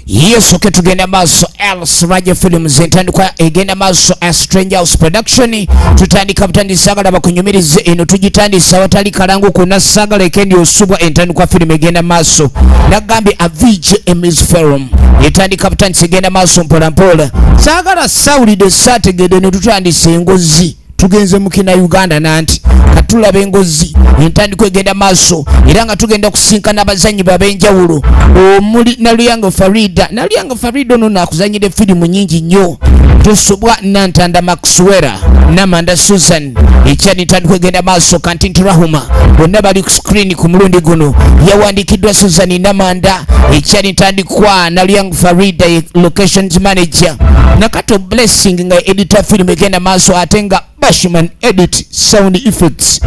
Yesu ke tugenda maaso Els Raja Films entandikwa egenda maaso a Stranger House Production. Tutandika butandisa agala bakunyumirize eno tugitandisa watali kalangu kuna sagala ekendi osubwa entandikwa film egenda maaso. Nagambye a VJ Ms Forum etandika butandisa egenda maaso mpola mpola. Sagala sawulidde saategedde ne tutandisa engozi. Tugenze mukina Uganda nanti katulaba engozi entandikwa egenda maaso era nga tugenda kusinkana abazannyi bab'enjawulo omuli Naluyango Farida. Naluyango Farida ono nakuzannyira firimu nnyingi nnyo. Tusubwa Nantanda Maxwell, Namanda Susan, ekyali entandikwa egenda maaso Kantinti Rahuma bonna bali ku screen ku mulundi guno. Yawandiikiddwa Susan Namanda, ekyali entandikwa Naluyango Farida locations manager, Nakato Blessing nga editor film egenda maaso ate nga Bashman edit sound effects.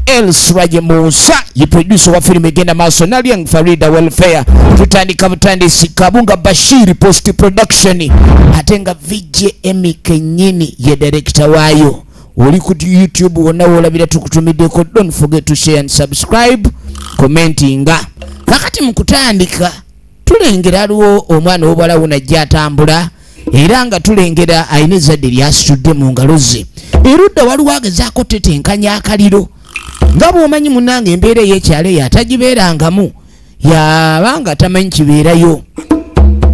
Els Raja Musa ye producer wa film egenda maaso. Naluyango Farida welfare. Tutandika butandisi Kabunga Bashiri post production ate nga VJ Emmy kenyini ye director waayo. Oli ku YouTube wonna wolabira tukutumiddeko. Don't forget to share and subscribe, commentinga. Kakati mu kutandika tulengera aliwo omwana ow'obuwala wuno ajja atambula era nga tulengera alina ezzadde lyasitudde mu ngalo ze. Erudda waliwo agezaako tetenkanya akaliro nga bw'omanyi munnange embeera ey'ekyalo eyo atagibeerangamu yabanga tamanyi kibeerayo.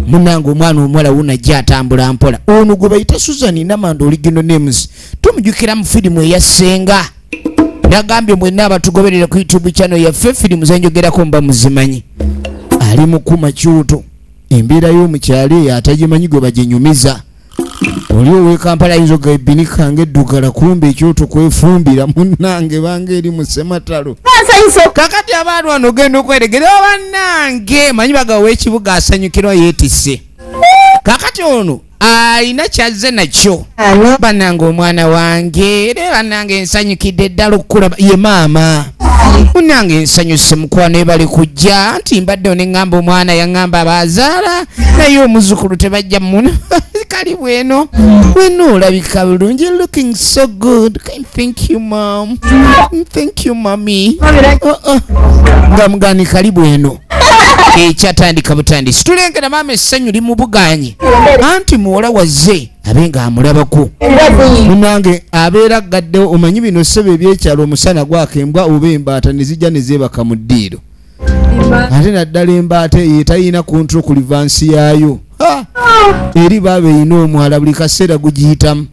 Munnange omwana omuwala wuno ajja atambula mpola. Ono gwe bayita Susan Namanda original names tumujjukira mu firimu eya Ssenga. Nagambye mwenna abatugoberera ku YouTube channel yaffe firimu zenjogerako mba muzimanyi. Ali mu kuma kyoto embeera y'omukyalo eyo atagimanyi gwe baginyumiza. Oli ow'e Kampala ayinza okubinika ng'eddugala kumbe ekyoto kwefumbira munnange bange eri mu Ssematalo. Kakati abantu wano ogenda okweregera bannange manyi bagawa ekibuga asanyukirwa yeetisse. Kakati ono alina kyazze nakyo. Bannange omwana wange era bannange nsanyukidde ddala okukulaba. Ye maama munnange nsanyuse mukwano ebale kujja nti mbadde ne ŋŋamba omwana yaŋŋamba abazaala naye omuzzukulu tebajja muno. Kali bweno weno olabika bulungi, looking so good. Thank you mom, thank you mommy. Nga mugani kali bweno ekyatandika butandisi. Tulengera maama essanyu limubuganye anti muwala wazze abe nga amulabako. Munnange abeera aggaddewo. Omanyi bino ssebo ebyekyalo omusana gwaka embwa oba embaata ne zijja ne zeebaka mu ddiiro. Ate naddala embaata eyo etayina control ku livansi yaayo eri baaba erina omwala buli kaseera gugiyitamu.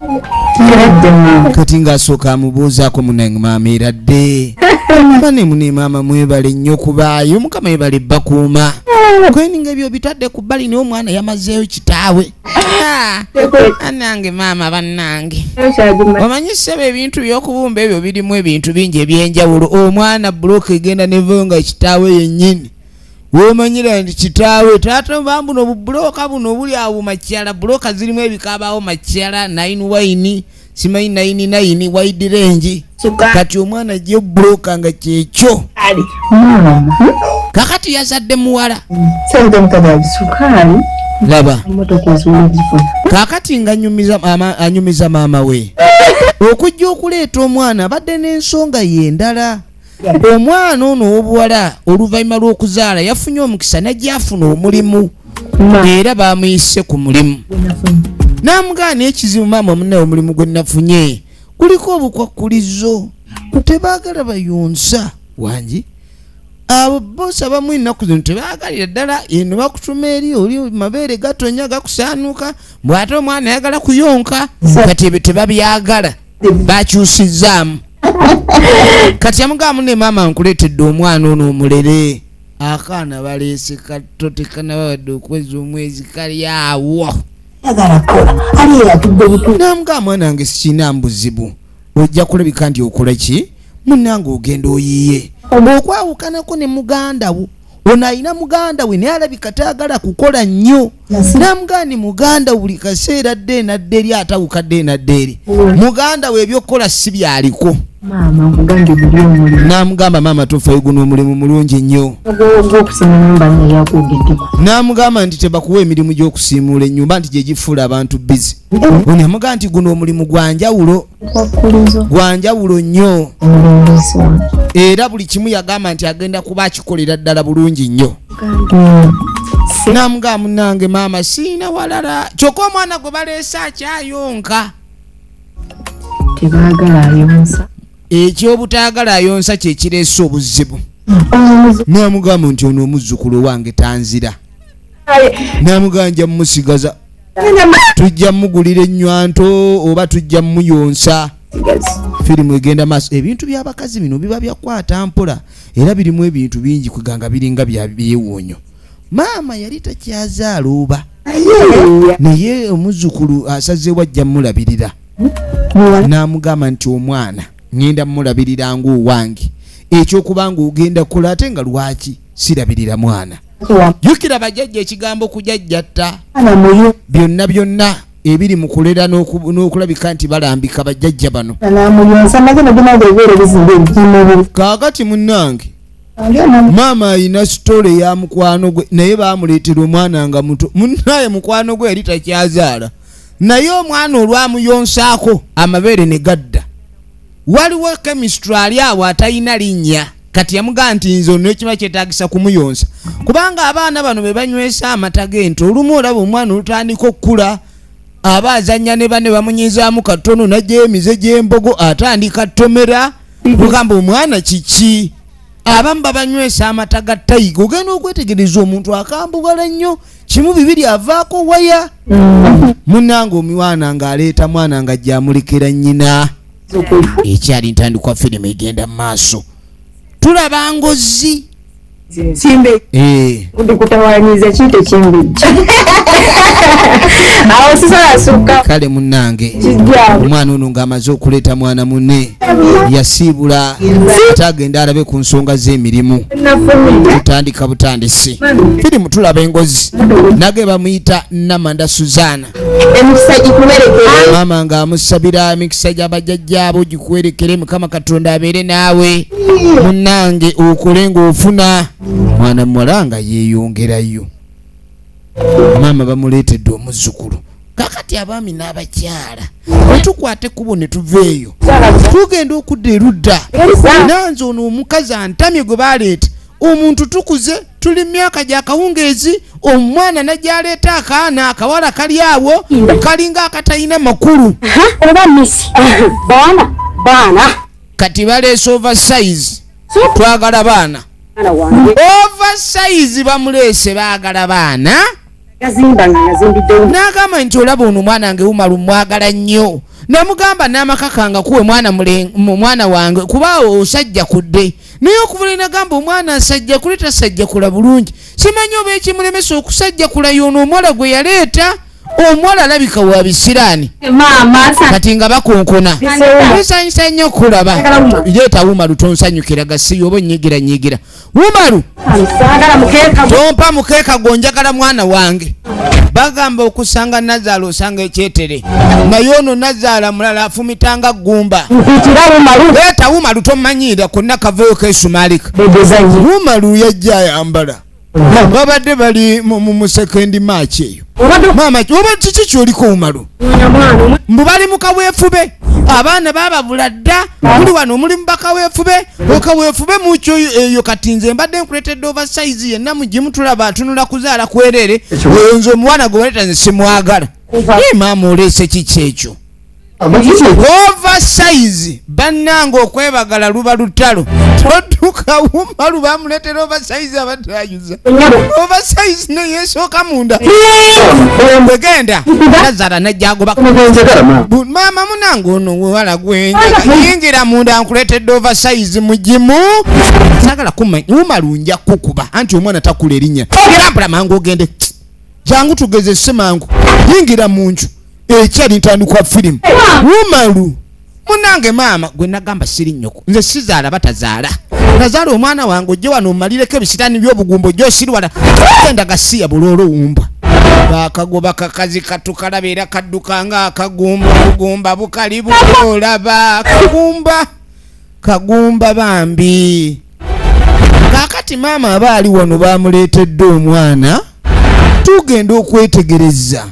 Kati ng'asooka amubuuzaako munnange maama eradde. Bane mune maama mwebale nnyo kubaayo Mukama yebale bakuuma. Kweninga ebyo bitadde ku bbali naye omwana yamazeeyo kitaawe. Bannange maama bannange omanyi ssebo ebintu by'okubumba ebyo birimu ebintu bingi ebyenjawulo. Omwana bulooka egenda nevayo nga kitaawe yennyini. Womanyira nti kitaawe taata bambuno obubulooka buno obuli awo makyala. Bulooka zirimu ebikabaawo makyala 9 wine simanyi 9 9 wide range. Kati omwana ajja bulooka nga kyekyo. Kakati yazadde muwala. Laba kakati nga anyumiza maama we okujja okuleeta omwana abadde n'ensonga ye endala. Omwana ono ow'obuwala oluvannyuma lw'okuzaala yafunye omukisa n'ajja afuna omulimu era bamuyise ku mulimu. N'amugaana ekizibu maama munnaye omulimu gwe nafunye kuliko obukwakkulizo tebaagala bayonsa wangi. Abo boosi abamu ennaku zino tebaagalira ddala eno bakutuma eri oli mabeere gatonya gakusaanuuka bw'ate omwana ayagala kuyonka. Kati ebyo tebabyagala bakyusizzaamu. Kati yamugamba munne maama nkuleetedde omwana ono omulere. Akaana baleese kato tekanababadde okwezi omwezi kali awo. Namugamba mwana wange sikirina buzibu ojja kulabika nti okola ki munnange ogenda oyiye. Okwawukanako ne muganda wo ono alina muganda we naye alabika tayagala kukola nnyo. Namugamba ni muganda buli kaseera dde nadde eri atawuka dde nadde eri. Muganda we ebyokukola si byaliko. Namugamba maama tofayo guno omulimu mulungi nnyo. Namugamba nti tebakuwa emirimu gy'okusiimuula ennyumba nti gye gifuula abantu busy. Ono yamugamba nti guno omulimu gwa njawulo gwa njawulo nnyo era buli kimu yagamba nti agenda kuba akikolera ddala bulungi nnyo. Namugamba munnange maama siina walala. Kyokka omwana gwe baleese akyayonka. Tebaagala ayonsa. Ekyobutaagala ayonsa kye kireese obuzibu. Namugamba nti ono omuzzukulu wange tanzira. Namugamba nja mmusigaza. Tujja mmugulira ennywanto oba tujja mmuyonsa. Firimu egenda maaso. Ebintu by'abakazi bino biba byakwata mpola era birimu ebintu bingi kweganga biringa bya byewuunyo. Maama yali takyazaala oba naye omuzzukulu asazeewo ajja mmulabirira. N'amugamba nti omwana ngenda mmulabirira ng'owange. Ekyokubanga ogenda kukola ate nga lwaki sirabirira mwana. Jjukira bajjajja ekigambo kujajjatta. Byonna byonna ebiri mu kulera n'okulabika nti balambika bajjajja bano. Kaakati munnange maama ayina sitole ya mukwano gwe naye baamuleetera omwana nga muto. Munnaye mukwano gwe yali takyazaala. Naye omwana olwamuyonsaako amabeere ne gadda. Waliwo chemistry ali awo atalina linnya. Kati yamugamba nti nze ono ekiba kyetaagisa kumuyonsa. Kubanga abaana bano be banywesa amata g'ente olumu olaba omwana olutandika okukula aba azannya ne banne bamunyizaamu katono n'ajjayo emize gy'embogo atandika ttomera. Mugamba omwana kiki? Abamu babanywesa amata ga tayiga. Ogenda okwetegereza omuntu akambugala nnyo kimu bibiri avaako waya. Munnange omwana ng'aleeta mwana ng'ajja amulekera nnyina. Ekyali ntandikwa firimu egenda mu maaso. Tulaba ngozi. Simbe. Ndikutawanyiza kito kimbi. Awo sisala suka. Kale munnange. Omwana ono ng'amaze okuleeta mwana munne yasiibula atagenda alabe ku nsonga z'emirimu. Tutandika butandisi. Firimu tulaba engozi. Nage bamuyita Namanda Suzana. Emikisa gikuwerekere. Maama ng'amusabira emikisa gy'abajjajjaabo gikuwerekere Mukama Katonda abeere naawe. Munnange okole ng'ofuna. Mwana muwala nga yeeyongerayo. Maama bamuleetedde omuzzukulu. Kakati abaami n'abakyala tukwate ekkubo ne tuveeyo. Tugenda okudda erudda. Nanze ono omukazi antamye gwe baleeta. Omuntu tukuze tuli myaka gya kawungeezi omwana n'ajja akaana akawala kali awo kalinga akatalina makulu. Oba misi. Baana baana. Kati baleese oversize. Twagala baana. Oversize bamuleese baagala baana. N'agamba nti olaba ono omwana wange Umaru mwagala nnyo. Namugamba n'amakaka kuwe mwana wange kuba osajja kudde. Naye okuvula nagamba omwana asajja kule tasajja kula bulungi. Simanyi oba ekimulemesa okusajja kula y'ono omuwala gwe yaleeta. Omuwala alabika wa bisiraani. Kati nga bakonkona. Nsanyusa nnyo okulaba. Leeta Umaru tonsanyukira gasiya oba onnyigira nyigira. Umaru! Tompa mukeeka gwo njagala mwana wange. Bagamba okusanga nazaala osanga ekyetere. Naye ono nazaala mulala afumitanga ggumba. Leeta Umaru tomanyiira konna kaveeyo keesumalika. Umaru yajja ayambala. Babadde bali mu second match eyo. Maama oba kiki ky'oliko Umaru? Mbu bali mu kaweefube. Abaana baababula dda. Muli wano muli mu bakaweefube. Okaweefube mukyo eyo kati nze mbadde nkuleetedde oversize yenna mugimu tulaba atunula kuzaala kwerere. Oyo nze omwana gwe waleeta nze simwagala. Ye maama oleese kiki ekyo? Oversize bannange okwebagala luba lutalo. Todduka Umaru bamuleetera oversize abadde ayuza. Oversize ne yeesooka munda. Bwegenda nazaala najja agoba. Maama munnange ono muwala gwenjagala. Yingira munda nkuleetedde oversize mugimu. Saagala kumanya Umaru nja kukuba anti omwana takula erinnya. Gera mangu ogende. Jangu tugezese mangu. Yingira mu nju. Ekyali ntandikwa firimu. Umaru munnange maama gwe nagamba siri nnyoko. Nze sizaala batazaala. Nazaala omwana wange ojje wano ommalireko ebisitaani by'obugumba ojje osiriwala. Genda gasiya buloolo wumba. Bakagoba kakazi katukalaba era kadduka nga akagumba obugumba bukali bukolaba. Kagumba kagumba bambi. Kaakati maama aba ali wano bamuleetedde omwana. Tugenda okwetegereza.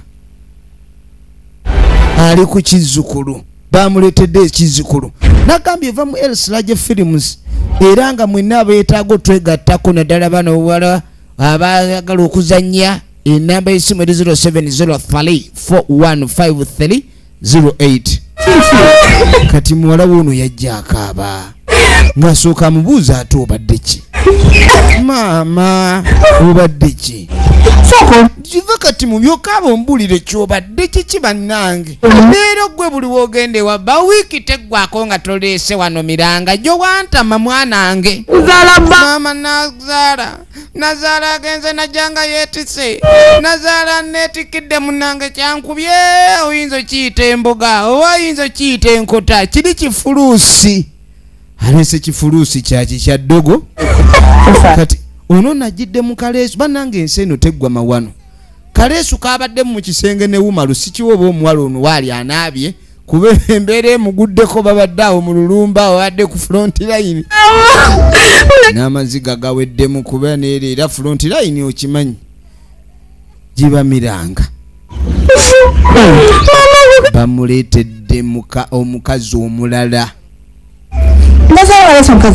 Ali ku kizzukulu. Bamuleetedde ekizzukulu. Nagambye eva mu Elslaje Films era nga mwenna abeetaaga otwegattako naddala bano obuwala Abaagala okuzannya enamba y'essimu eri 0703415308. Kati muwala wono yajja akaaba ng'asooka amubuuza ate obadde ki? Maama obadde ki? Kiva kati mu byokaaba ombulire ky'obadde kiki bannange. Leero gwe buli w'ogenda ewabba wiiki teggwako nga toleese wano miranga gyo wantama mwanange. Maama nazaala nazaala agenze najjanga yeetise nazaala neetikidde munnange kyankubye oyinza okiyita emboga oba oyinza okiyita enkota kiri kifuluusi. Aleese kifuluusi kyaki kya ddogo. Kati ono najjidde mu kaleesu bannange ensi eno teggwa mawano. Kaleesu kabaddemu mu kisenge ne Umaru sikiwa oba omuwala ono waali anaabye kuba embeera emuguddeko babadde awo mu lulumba babadde ku front line. N'amaziga gaweddemu kuba neera era front line okimanyi gibamiranga. Bamuleetedde omukazi omulala.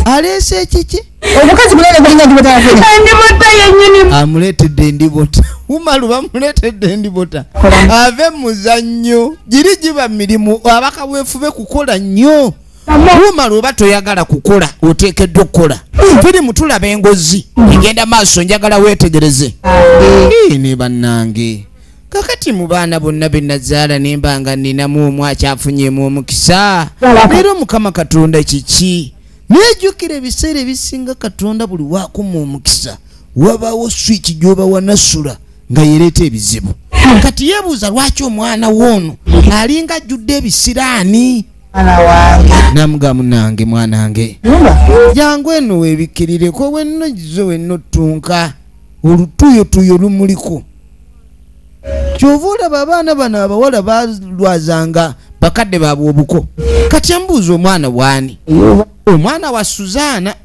Aleese ekiki? Omukazi mulala gulinga ndibota yaffe. Endibota yennyini. Amuleetedde endibota. Umaru bamuleetedde endibota. Ave muzannyo. Giri giba mirimu abakaweefube kukola nnyo. Umaru oba toyagala kukola oteekeddwa okukola. Firimu tulaba engozi egenda maaso njagala weetegereze. Ne bannange. Kakati mu baana bonna be nazaala ne mba nga nninamu omu akyafunyeemu omukisa. Leero Mukama Katonda kiki? Nejjukira ebiseera ebisinga Katonda buli waakuma omukisa wabaawo switch gy'oba wanasula nga yereeta ebizibu. Kati yeebuuza lwaki omwana w'ono alinga ajjudde ebisiraani. Namuga munnange mwanange jangu eno weebikkirireko wenno gizo wenno ttunka olutuyotuyo lumuliko. Kyova olaba abaana bano abawala balwazanga bakadde baabwe obuko. Kati ambuuza omwana waani? Omwana wa Suzaana.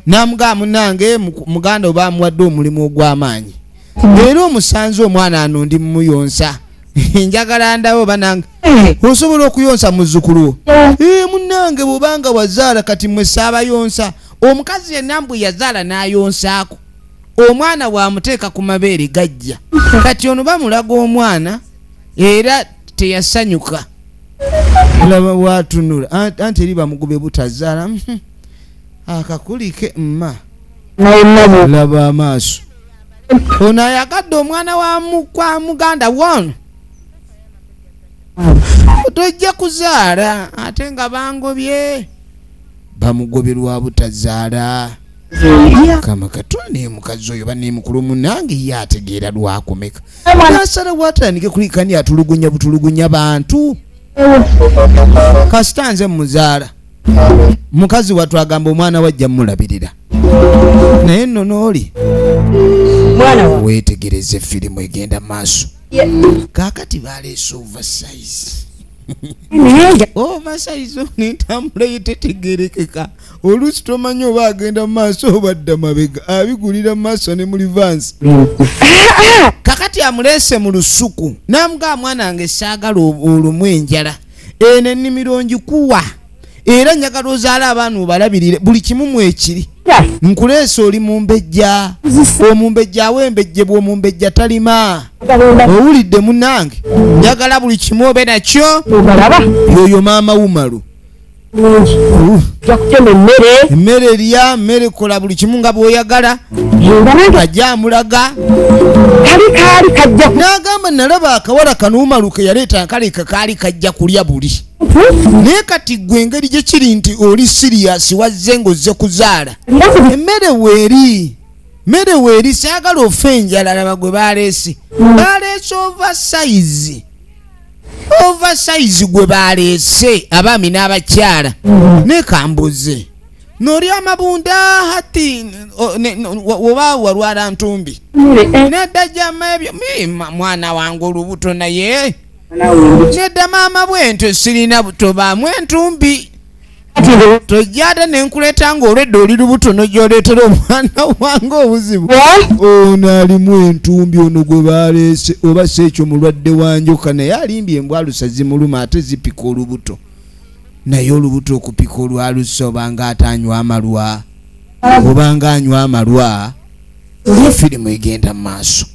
Namuga munnange muganda oba amuwadde omulimu ogw'amaanyi. Leero omusanze omwana ano ndi mumuyonsa. Njagala ndabe oba nange osobola okuyonsa muzzukulu wo. Munnange bw'obanga wazaala kati mmwe saabayonsa. Omukazi yenna mbwe yazaala n'ayonsaako. Omwana bw'amuteeka ku mabeere gajja. Kati ono bamulaga omwana era teyasanyuka. Laba watunula anti eri bamugube butazaala. Akakulike mma. Laba amaaso. Ono ayagadde omwana wa muganda wono. Tojja kuzaala ate nga bangobye. Bamugobye lwa butazaala. Kama Katonda mukazi oyo bannemukulu munnange ye ategeera lwakomeka. Nasalawo atandike kulikani atulugunya butulugunya bantu. Kasita nze muzaala. Mukazi wattu agamba omwana wajja mmulabirira. Naye nno n'oli weetegereze firimu egenda maaso. Kaakati baleese oversize. Oversize ono entambula ye tetegeerekeka. Oluusi tomanyi oba agenda mu maaso oba adda mabega, abigulira mu maaso ne mu reverse. Kakati amuleese mu lusuku n'amugamba mwana wange saagala olumu enjala. Eno ennimiro ngikuwa era njagala ozaale abaana obalabirire buli kimu mwekiri. Nkuleese oli mumbejja, omumbejja awembejje bw'omumbejja talima. Owulidde munnange, njagala buli kimu obe nakyo. Yoyo maama Umaru. Emmere erya, mmere kola buli kimu nga bw'oyagala. Ajja amulaga. N'agamba nalaba akawala kano Umaru ke yaleeta nkaleka kaali kajja kulya buli. Naye kati ggwe engeri gye kiri nti oli siriyasi wazze ng'ozze kuzaala. Emmere weeri. Mmere weeri saagala ofe enjala laba gwe baleese. Baleese oversize. Oversize gwe baleese abaami n'abakyala. Naye kambuze. N'oli amabunda hati oba walwala ntumbi. Nedda jama ebyo mwana wange olubuto naye. Nedda maama bwentyo sirina butobaamu entumbi. Tojja ate ne nkuleeta ng'olwedde oli lubuto n'ojja oleetera omwana wange obuzibu. Ono alimu entumbi ono gwe baleese oba si ekyo mulwadde wa njoka naye alimbye embwalusa zimuluma ate zipika olubuto. Naye olubuto okupika olwalusa obanga atanywa amalwa. Obanga anywa amalwa. Firimu egenda maaso,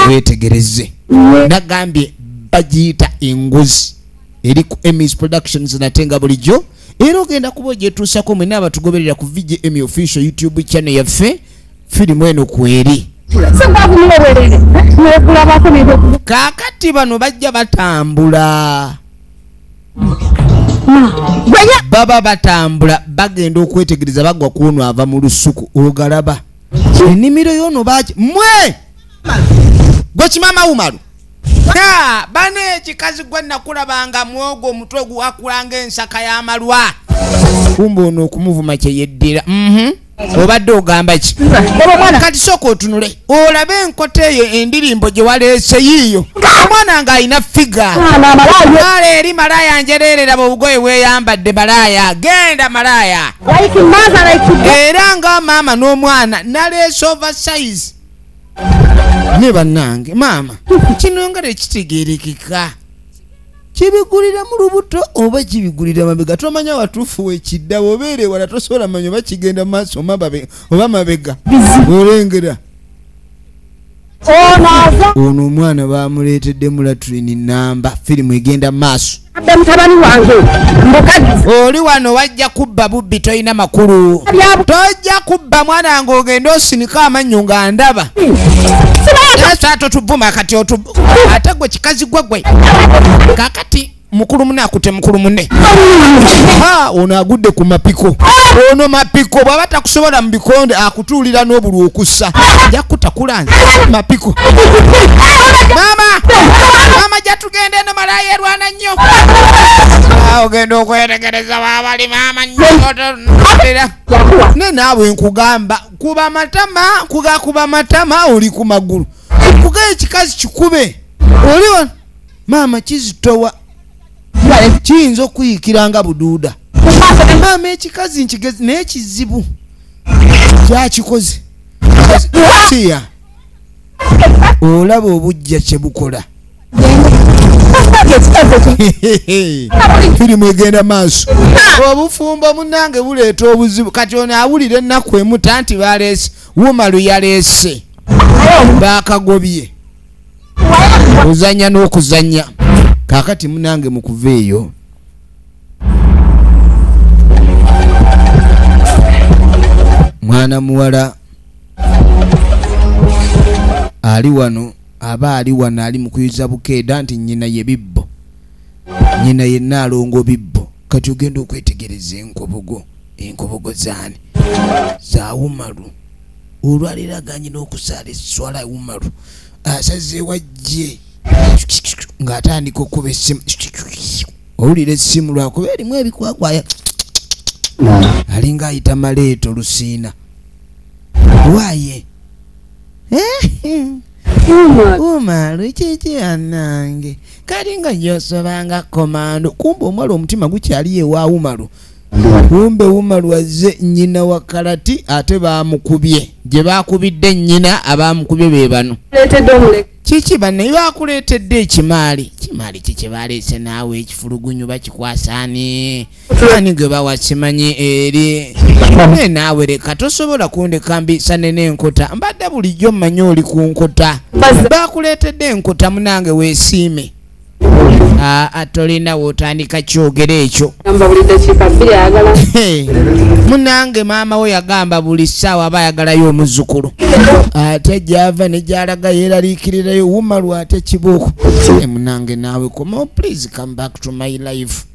wetegereze. Nagambye bagiyita Enguzi, eri ku Emmys Productions natenga bulijjo era ogenda kuba ogyetuusako mwena abatugoberera ku VJM Official YouTube channel yaffe. Firimu eno kweri. Kaakati bano bajja batambula, baba batambula bagenda okwetegereza, bagwa kuno ava mu lusuku ogalaba ennimiro yono baki mwe gwe kimama Umaru bane ekikazi gwe nakulabanga mwogo omutwe guwakulanga ensaka y'amalwa. Kumbe ono okumuvuma kye yeddira. Obadde ogamba ki? Kati sooka otunule olabe enkota eyo endirimbo gye waleese yiiyo. Omwana ng'alina figa ala eri malaaya njereerera obugoye bweyambadde malaaya genda malaaya. Era nga maama n'omwana naleese oversize. Ne bannange maama kino nga tekitegeerekeka, kibigulira mu lubuto oba kibigulira mabega? Tomanya watuufu wekidda, obeere wala tosobola manya oba kigenda maaso oba mabega. Olengera ono omwana bamuleetedde mu latrini namba. Firimu egenda maaso. Oli wano wajja kubba bubbi, tolina makulu, tojja kubba mwana wange ogenda osinika amannyo nga ndaba. Totuvuma kati ate gwe kikazi gwe gwe. Kakati mukulu munne akutte mukulu munne. Ono agudde ku mapiko. Ono mapiko bw'aba takusobola mu bikonde akutuulira n'obulwa okussa. Ajja kutakula mapiko. Maama, maama jja tugende eno malaaya erwana nnyo. Ogenda okwetegereza waabali maama nnyo. Ne naawe nkugamba kuba matama, kugakuba matama oli ku magulu. Kugaye ekikazi kikube. Oli wano maama kizitowa. Kiyinza okuyikira nga buduuda. Maama ekikazi nkigezi naye kizibu kyakikoze. Siya olaba obujja kye bukola. Firimu egenda maaso. Obufumbo munnange buleeta obuzibu. Kati ono awulira ennaku emuta nti baleese Umaru yaleese baakagobye ozannya n'okuzannya. Kaakati munange mukuva eyo mwana muwala ali wano aba ali wano ali mu kuyuza bukeeda nti nnyina ye bibbo, nnyina ye Nnaalongo bibbo. Kati ogenda okwetegereza enkobogo, enkobogo zaani? Za Umaru. Olwaleero aganye n'okusaala esswala Umaru asazeewo ajje ng'atandika okuba essimu. Owulira essimu lwakuba erimu ebikwakwaya, alinga ayita maleeto lusiina waaye Umaru kiki annange kali nga gyosobanga komando. Kumbe omuwala omutima gukyali ewa Umaru. Kumbe Umaru azze nnyina wa Kalati ate baamukubye. Gye baakubidde nnyina abaamukubye be bano. Kiki banne bakuleetedde ekimaali? Kimaali ki kye baleese naawe ekifulugunyu bakikwasaani? Ani gwe bawa simanyi eri? Naye naawe leka tosobola kundeka mbisane n'enkota. Mbadde bulijjo mmanyi oli ku nkota. Bakuleetedde enkota munange weesiime. Tolina w'otandika kyogero ekyo. Munange maama we yagamba buli ssaawa aba ayagalayo omuzzukulu. Ate gy'ava ne gy'alaga yeeraliikirirayo Umaru ate kibuuko. Munange naawe komawo, please come back to my life.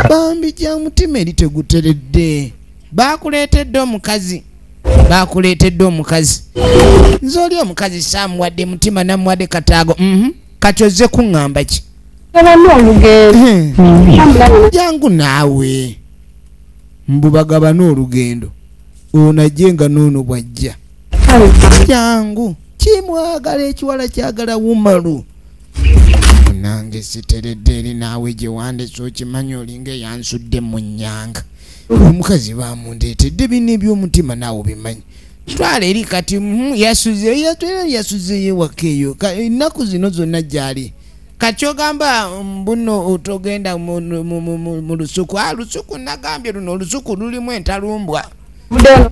Bambi gya mutima eri teguteredde. Bakuleetedde omukazi. Bakuleetedde omukazi. Nze oli omukazi saamuwadde mutima namuwadde kataago. Kati ozze kuŋŋamba ki? Jangu naawe mbubagabane olugendo. Ono ajje nga n'ono bw'ajja. Jangu kimwagala ekiwala kyagala Umaru. Nange siteredde eri naawe gye wandese okimanyi olinga eyansudde mu nnyanga. Omukazi bamundeetedde bino eby'omutima naawe obimanyi. Twala eri kati yasuzeyo ewaka eyo ennaku zino zonna gy'ali. Kati ogamba mbuno otogenda mu lusuku. Lusuku nagambye luno olusuku lulimu entalumbwa.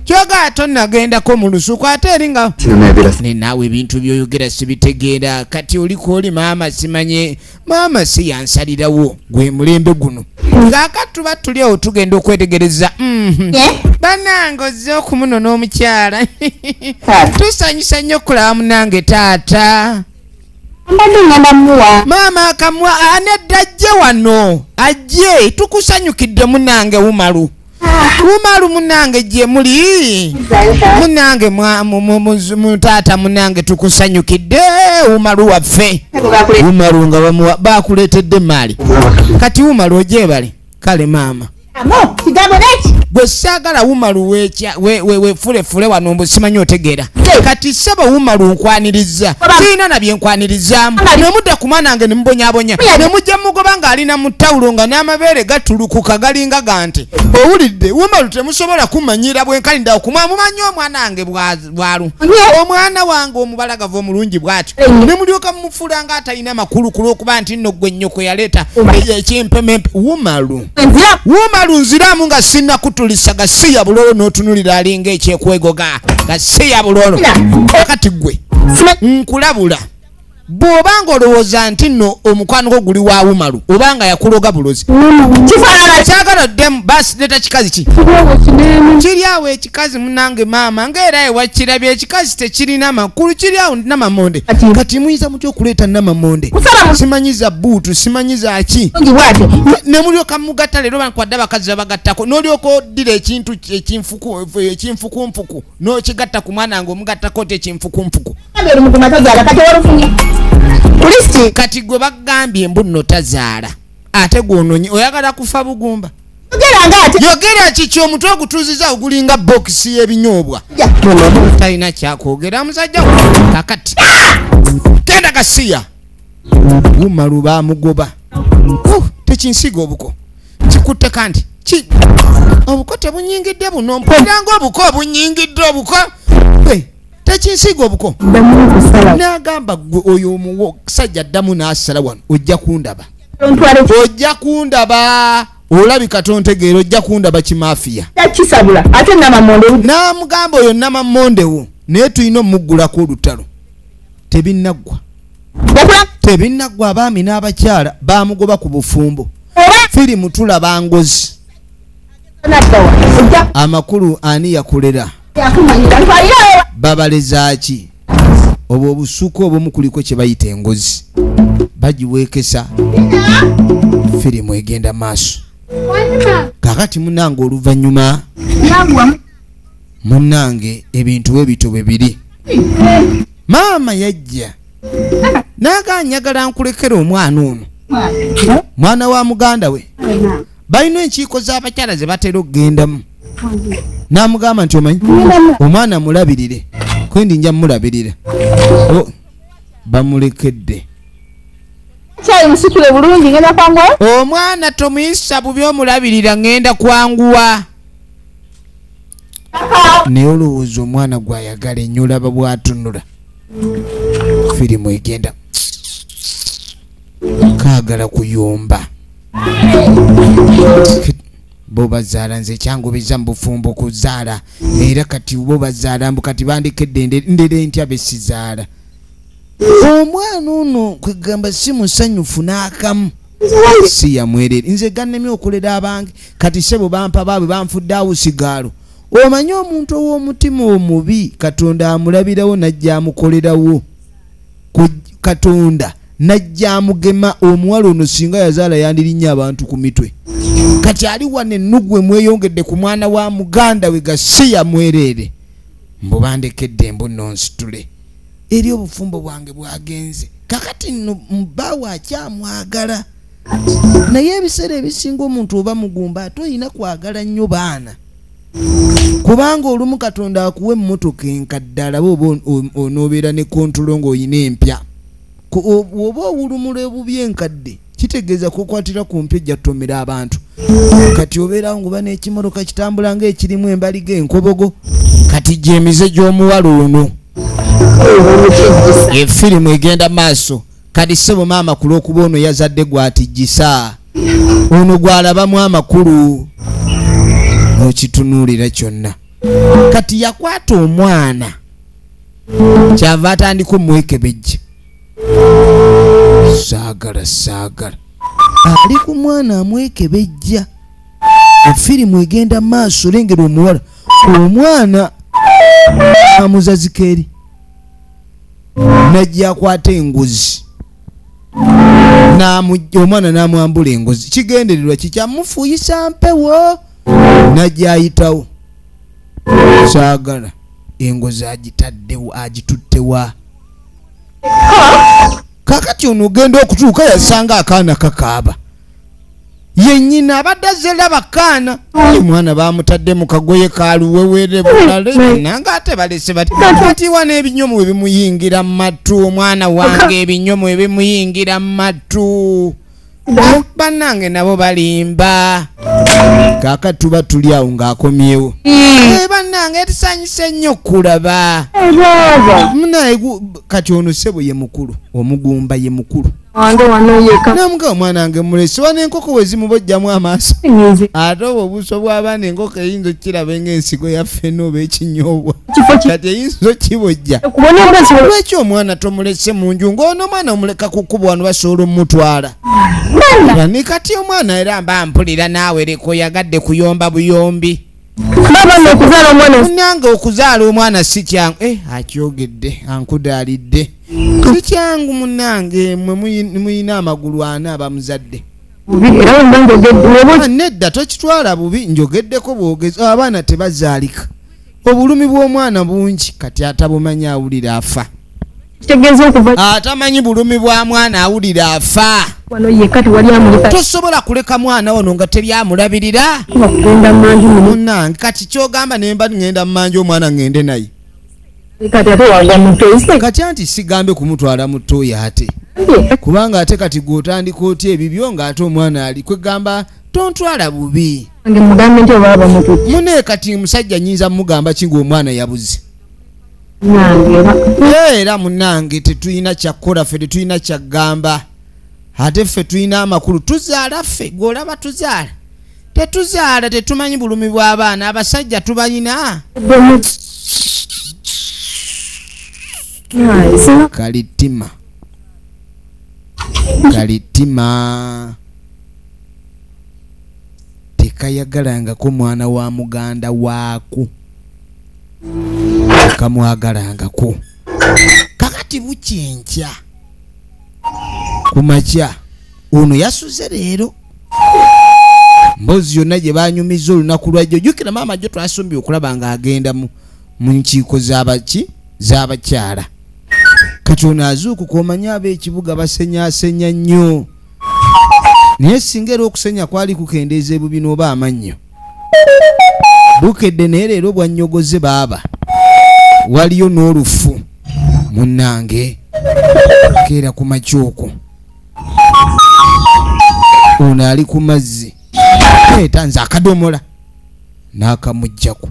Kyoga tonnagendako mu lusuku ate eri nga ne naawe ebintu by'oyogera sibitegeera. Kati oliko oli maama simanye maama si yansalirawo gwe mulembe guno. Kaakati tuba tuli awo tugenda okwetegereza. Bannange ozze okumunona omukyala. Tusanyusa nnyo okulaba munnange taata. Maama akamwa anedda ajje wano ajje tukusanyukidde munnange Umaru. Umaru munnange gye muli munnange taata munnange tukusanyukidde Umaru waffe. Umaru nga bamuwa bakuleetedde emaali. Kati Umaru ogyebale. Kale maama gwe saagala Umaru wefulefule wano mbu simanyi otegeera. Kati ssebo Umaru nkwaniriza sirina na bye nkwanirizaamu. Ne mudda ku mwana wange ne mubonyaabonya ne mujja mugoba ng'alina mu ttawulo nga n'amabeere gatulukuka galinga ga nte. Owulidde Umaru temusobola kumanyira bwenkalidde okumwa mumanyi omwana wange bwalu. Omwana wange omubalagavu omulungi bw'atyo ne mulyoka mumufuula ng'atalina makulu ku lw'okuba nti nno gwe nnyoko yaleeta ekimpemempe. Umaru Umaru nziramu nga sinnakutulisa gasiya bulolo n'otunulira alinga ekyekwegoga gasiya bulolo. Kati gwe nkulabula bw'obanga olowooza nti nno omukwano gwo guli wa Umaru obanga yakuloga bulozi. Kyagala ddemu basi leeta kikazi ki kiri awo ekikazi munnange maama ng'era ewakirabye ekikazi tekirina makulu kiri awo Namamonde. Kati muyinza mutya okuleeta Namamonde? Simanyiza buutu simanyiza ki ne mulyoka mugatta leero bankwadde abakazi babagattako n'olyoka oddira ekintu ekinfukunfuku n'okigatta ku mwana wange omugattako oti ekinfukunfuku. Kati gwe bagambye mbu nno tazaala ate gw'onoonye oyagala kufa bugumba. Yogera kiki omutwe ogutuuziza ogulinga bokisi y'ebinyoobwa. Talina kyakwogera musajja kakati genda gasiya. Umaru baamugoba. Tekinsiiga obuko kikutte kandi obuko tebunyingidde buno mpulira ng'obuko obunyingidde obuko tekinsiiga obuko. N'agamba gwe oyo omusajja ddamu n'asala wano ojja kundaba. Ojja kundaba olabika tontegeera ojja kundaba kimaafiya. N'amugamba oyo Namamondewo naye tulina omuggulako olutalo. Tebinnaggwa. Tebinnaggwa abaami n'abakyala baamugoba ku bufumbo. Firimu tulaba ngozi. Amakulu ani yakulera? Babaleza ki? Obwo obusuku obumu kuliko kye bayita engozi. Bagiweekesa. Firimu egenda maaso. Kaakati munnange oluvannyuma munnange ebintu bwe bityo bwe biri. Maama yajja n'agamba njagala nkulekere omwana ono. Mwana wa muganda we. Balina enkiiko z'abakyala ze batera okugendamu. N'amugamba nti omanyi omwana mulabirire kwendi nja mulabirira. Bamulekedde. Omwana tomuyisa bubi omulabirira ngenda kwanguwa. Naye olowooza omwana gw'ayagala ennyo olaba bw'atunula. Firimu egenda kaagala kuyomba. Bo bazaala nze kyangubiza mu bufumbo kuzaala era kati bo bazaala mbu kati bandekedde ndere ntya besizaala. Omwana ono kwegamba si musanyufu n'akamu si yamwerere. Nze gannemye okulera abange kati ssebo bampa baabwe banfudde awo sigaalo. Omanyi omuntu ow'omutima omubi Katonda amulabirawo n'ajja amukolerawo. Katonda n'ajja amugema omuwala ono singa yazaala yandirinnya abantu ku mitwe. Kati ali wano ennugu emweyongedde ku mwana wa muganda we gasiya mwerere. Mbu bandekedde mbu nno nsitule. Eri obufumbo bwange bwagenze. Kakati nno mbaawe akyamwagala. Naye ebiseera ebisinga omuntu oba mugumba ate olina kwagala nnyo baana. Kubanga olumu Katonda akuwa emmotoka enkadde alabe oba onoobeera ne kontolo ng'olina empya. Oba owulumula obubi enkadde kitegeeza kukwatira ku mpya ejja kutomera abantu. Kati obeerawo ng'oba n'ekimotoka kitambula ng'ekirimu embaliga enkobogo. Kati gy'emize gy'omuwala ono. Efirimu egenda maaso. Kati ssebo maama ku lw'okuba ono yazadde gw'atijjisa. Ono gw'alabamu amakulu. N'okitunuulira kyonna. Kati yakwata omwana kyava atandika omwekebejja. Saagala saagala ali ku mwana amwekebejja. Efirimu egenda maaso, lengera omuwala omwana amuzazika eri najja akwata engozi omwana n'amwambula engozi. Kigendererwa kikyamufuuyisa mpewo najja ayitawo. Saagala engozi agitaddewo agituttewa. Kakati ono ogenda okutuuka yasanga akaana kakaaba. Yennyina abadde azze laba kaana. Omwana bamutadde mu kagoye kaluwewere bulale nanga ate balese bati kati wano ebinyomo we bimuyingira mu matu. Omwana wange ebinyomo we bimuyingira mu matu. Bannange nabo balimba. Kaakati tuba tuli awo ng'akomyewo. Bannange tusanyuse nnyo kulaba. Munaye kati ono ssebo ye mukulu, omugumba ye mukulu. Namuga omwana wange mulese wano enkoko we zimubojjamu amaaso. Ate obwo obuso bw'abaana enkoko eyinza okukiraba ng'ensigo yaffe n'oba ekinyoobwa. Kati eyinza okibojja. Lwaki omwana tomulese mu nju ng'ono omwana omuleka ku kkubo wano basobola omutwala. Ni kati omwana era mba mpulira naawe leka oyagadde kuyomba buyombi. Munnange okuzaala omwana si kyangu. Akyogedde ankudaalidde. Si kyangu munnange mmwe muyina amagulu ana abamuzadde. Nedda tokitwala bubi, njogeddeko bwogezi. Abaana tebazaalika. Obulumi bw'omwana bungi kati atabumanyi awulira afa. Atamanyi bulumi bwa mwana awulira afa. Tosobola kuleka mwana wano nga teryamulabirira. Munnange kati kyogamba ne mba ngenda mmanja omwana ngende naye. Kati anti sigambe kumutwala mu ttooyi ate. Kubanga ate kati gw'otandika otya ebibyo ng'ate omwana ali kwegamba tontwala bubi. Munne kati musajja nnyinza mugamba ki ng'omwana yabuze. Era munnange tetulina kyakukola ffe, tetulina kyagamba. Ate ffe tulina amakulu, tuzaala ffe, gw'olaba tuzaala. Tetuzaala, tetumanyi bulumi bw'abaana, abasajja tubalina. Kalitima. Kalitima. Tekayagalangako mwana wa muganda waako. Kamwagalangako. Kakati bukyenkya. Kumakya ono yasuze leero. Mbozi yonna gye banyumiza olunaku lwajjo. Jjukira maama jjo twasumbye okulaba ng'agenda mu nkiiko z'abaki z'abakyala. Kati ono azuukuka omanye ab'ekibuga basenyaasenya nnyo. Naye singa era okusenya kwali kukendeeza ebubi n'oba amannyo. Bukedde naye leero bwannyogoze baaba. Waliyo n'olufu munnange. Keera ku makya okwo. Ono ali ku mazzi. Tanze akadomola n'akamuggyako.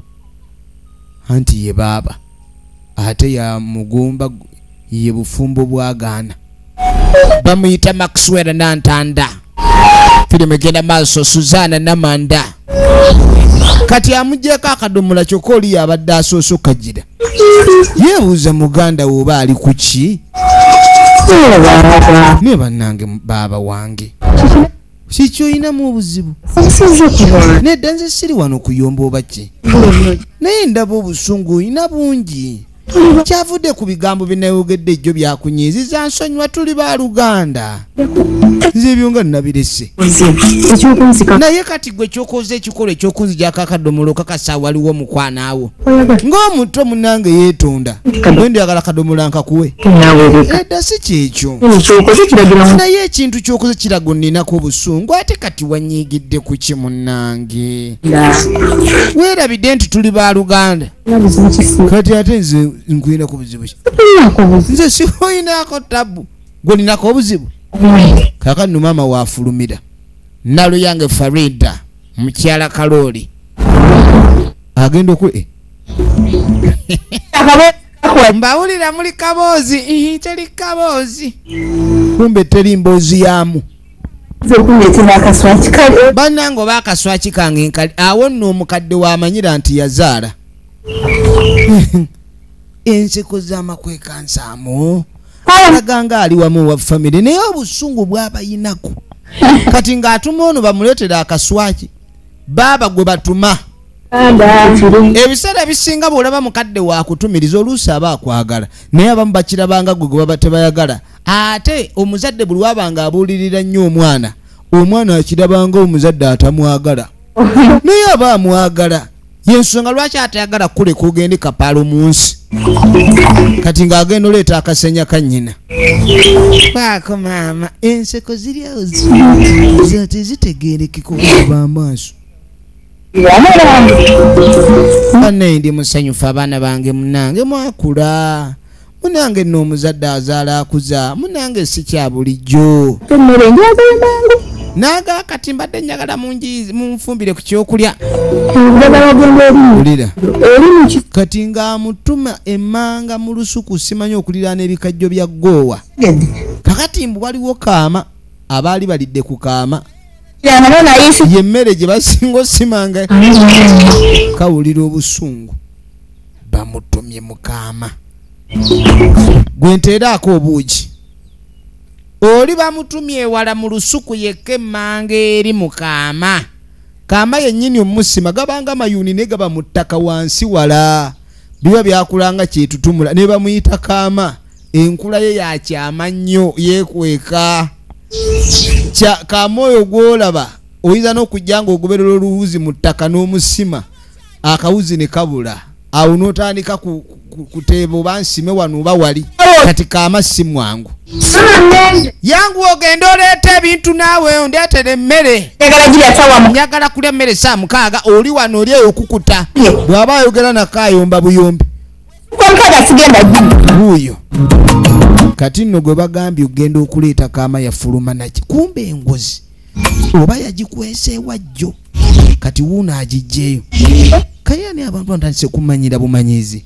Anti ye baaba. Ate ya mugumba ye bufumbo bwagaana. Bamuyita Maxwell Nantanda. Firimu egenda maaso Suzana Namanda. Kati amuggyeko akadomola kyokka oli abadde asoose okkagira. Yeebuuza muganda we oba ali ku ki? Naye bannange baaba wange. Kikyoyinamu obuzibu. Nedda nze siri wano kuyomba oba ki. Naye ndaba obusungu oyina bungi. Kyavudde ku bigambo bye nayogedde ejjo byakunyiiziza nsonyiwa tuli baluganda. Nze ebyo nga nabirese. Naye kati gwe kyokoze ekikolwa ekyokunzigyako akadomola okakasa waliwo omukwano awo. Ng'omuto munnange yeetonda. Gwe njagala kadomola nkakuwe. Nedda si kyekyo. Naye ekintu kyokoze kiraga onninako obusungu ate kati wanyiigidde ku ki munnange. Weerabidde nti tuli baluganda. Kati ate nze nkulinako buzibu ki? Nze sikulinako tabu. Gwe olinako obuzibu? Kaakati nno maama waafulumira. Naluyange Farida mukyala Kalooli. Agenda oku mbawulira muli kaboozi, teri kaboozi. Kumbe teri mboozi yaamu. Bannange oba akaswaki kange nkali. Awo nno omukadde wamanyira nti yazaala. Enseko z'amakweka nsaamu. Alaganga ali wamu wa family naye obusungu bw'abayinako. Kati ng'atuma ono bamuleetera akaswaki. Baaba gwe batuma. Ebiseera ebisinga bw'olaba mukadde waakutumiriza oluusi aba akwagala naye abamu bakirabanga gwe gwe baba tebayagala. Ate omuzadde buli wabanga abuulirira nnyo omwana, omwana akirabanga omuzadde atamwagala naye aba amwagala. Yensonga lwaki atayagala kuleka ogende kapaalo mu nsi. Kati ng'agenda oleeta akasenya ka nnyina. Baako maama enseko ziri awo tezitegeerekeka okuba amaaso. Bannaye ndi musanyufu abaana bange munnange mwakula. Munnange nno omuzadde azaala akuza, munnange si kya bulijjo. Naga kati mbadde njagala munfumbire ku kyokulya. Kati ng'amutuma emmanga mu lusuku simanyi okuliraana ebikajjo bya ggoowa. Kakati mbu waliwo kaama abaali balidde ku kaama. Ye mmere gye basinga osimanga. Kawulira obusungu bamutumye mu kaama. Gwe nteeraako obuugi. Oli bamutumye ewala mu lusuku yekka emmanga eri mu kaama. Kaama yennyini omusima gabanga mayuuni ne gaba mu ttaka wansi wala. Biba byakulanga kyetutumula ne bamuyita kaama. Enkula ye yakyama nnyo yeekweka. Kaama oyo gw'olaba oyinza n'okujja ng'ogoberera oluwuzi mu ttaka n'omusima akawuzi ne kabula. Awo n'otandika kuteeba oba nsime wano oba wali. Kati kaama si mwangu. Yangu ogenda oleeta ebintu naawe ondeetere emmere. Njagala kulya mmere saa 6 oli wano oli eyo okukuta. Bw'aba ayogera nako ayomba buyombi. Wuuyo. Kati nno gwe bagambye ogenda okuleeta kaama yafuluma naki. Kumbe engozi oba yagikwese ewajjo. Kati wuuno agiggyeyo. Kayani abantu batandise kumanyira bumanyizi.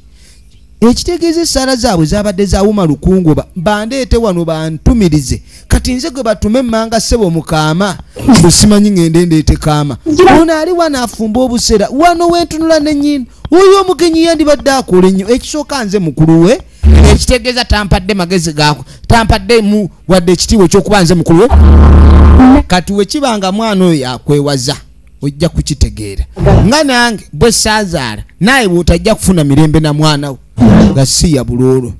Ekitegeeza essaala zaabwe zaabadde zaawuma lukungu bandeete wano bantumirize. Kati nze gwe batume emmanga ssebo mu kaama busimanyi ngende ndeete kaama. Ono ali wano afumba obusera wano wentunula nennyini. Oyo omugenyi yandibadde akola ennyo. Ekisooka nze mukulu we. Ekitegeeza tampadde magezi gaako, tampadde mu wadde ekitiibwa ekyokuba nze mukulu we. Kati we kibanga mwana oyo akwewaza ojja kukitegeera. Nga nange bwe saazaala naye bw'otajja kufuna mirembe na mwana wo. Gasiya buloolo.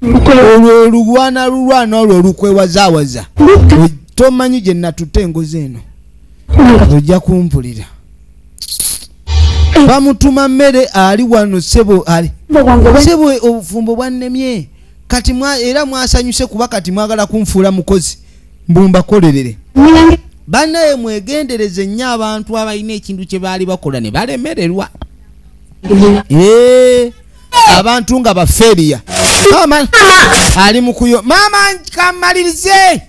Olwo olulwana lulwana olwo olukwewazaawaza. Tomanyi gye natutte engozi eno. Ojja kumpulira. Bamutuma mmere ali wano ssebo ali. Ssebo obufumbo bwannemye. Kati era mwasanyuse kuba kati mwagala kunfuula mukozi. Mbumbakolerere. Bannaye mwegendereze nnyo abantu abalina ekintu kye baali bakola ne balemererwa. Abantu nga baferiya. Mama ali mukuyo. Mama kamalirize.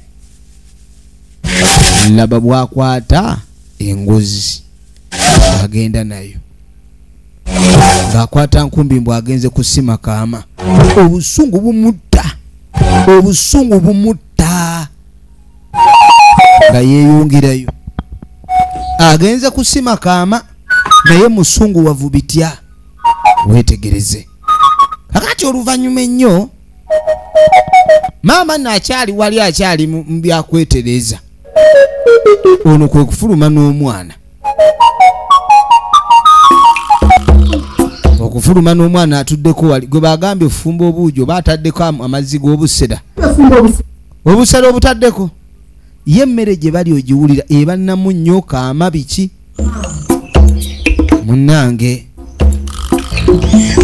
Laba bwakwata engozi agenda nayo. Ng'akwata nkumbi mbw agenze kusima kaama. Obusungu bumutta. Obusungu bumutta. Nga yeeyongerayo. Agenze kusima kaama naye musungu wavubitya. Weetegereze. Kakati oluvannyuma ennyo maama naakyali wali akyali mu byakwetereza. Ono kwe kufuluma n'omwana. Okufuluma n'omwana atuddeko wali gwe bagambye ofumba obuugi oba ataddeko amazzi g'obusera. Obusera obutaddeko. Ye emmere gye bali ogiwulira eba nnamu nnyo kaama biki. Munnange.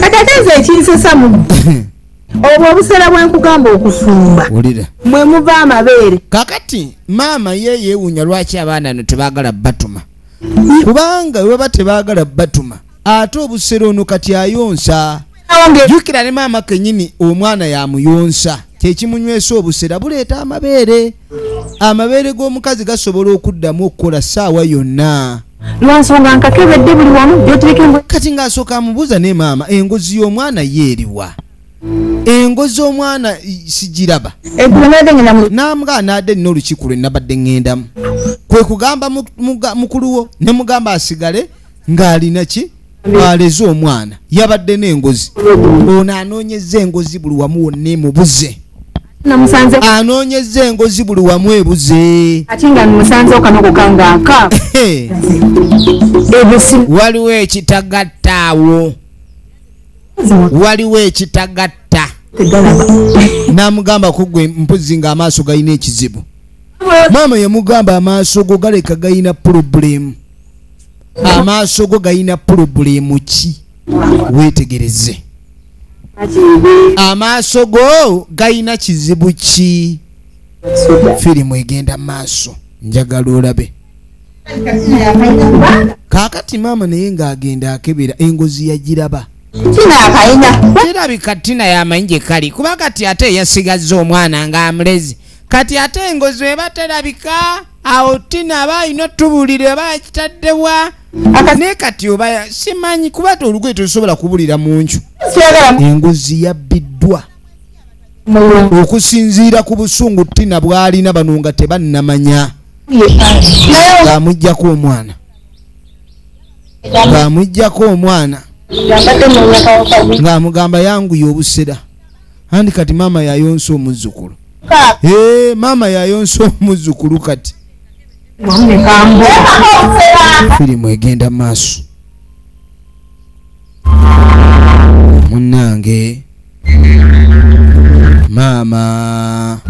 Kati ate nze ekinsesa mu obwo obusera bwe nkugamba okufumba. Wulira. Mwe muva amabeere. Kakati maama ye yeewuunya lwaki abaana no tebaagala batuma. Kubanga bwe baba tebaagala batuma ate obusera ono kati ayonsa. Jjukira ne maama kennyini omwana yamuyonsa. Kyekimunywesa obusera buleeta amabeere. Amabeere g'omukazi gasobola okuddamu okukola ssaawa yonna. Lwansonga nkakebedde buli wamu gy'otereka engozi. Kati ng'asooka amubuuza ne maama engozi y'omwana ye eriwa. Engozi omwana sigiraba. Namugaa n'adde nina olukiiko lwe nabadde ŋŋendamu. Kwe kugamba mukulu wo ne mugamba asigale ng'alina ki? Aleze omwana yabadde n'engozi. Ono anoonyezza engozi buli wamu wonna emubuze. Anoonyezza engozi buli wamu ebuze. Ate nga musanze okanoko kangaaka. Waliwo ekitagatta awo. Waliwo ekitagatta. N'amugamba ku gwe mpozi ng'amaaso galina ekizibu. Maama yamugamba amaaso go galeka galina pulobulemu. Amaaso go galina pulobulemu ki? Weetegereze. Amaaso go galina kizibu ki? Firimu egenda maaso, njagala olabe. Kaakati maama naye ng'agenda akebera engozi yagiraba. Kirabika Tina yamanyi gye kali kuba kati ate yasigazza omwana ng'amulezi. Kati ate engozi eba terabika awo Tina aba alina otubuulira eba yakitaddewa. Naye kati oba simanyi kuba ate olugoye tosobola kubulira mu nju. Engozi yabbiddwa. Okusinziira ku busungu Tina bw'alina bano nga tebannamanya. Ng'amuggyako omwana. Ng'amuggyako omwana. Ng'amugamba yanguya obusera. Andi kati maama yayonsa omuzzukulu. Maama yayonsa omuzzukulu kati. Firimu egenda maaso. Munnange maama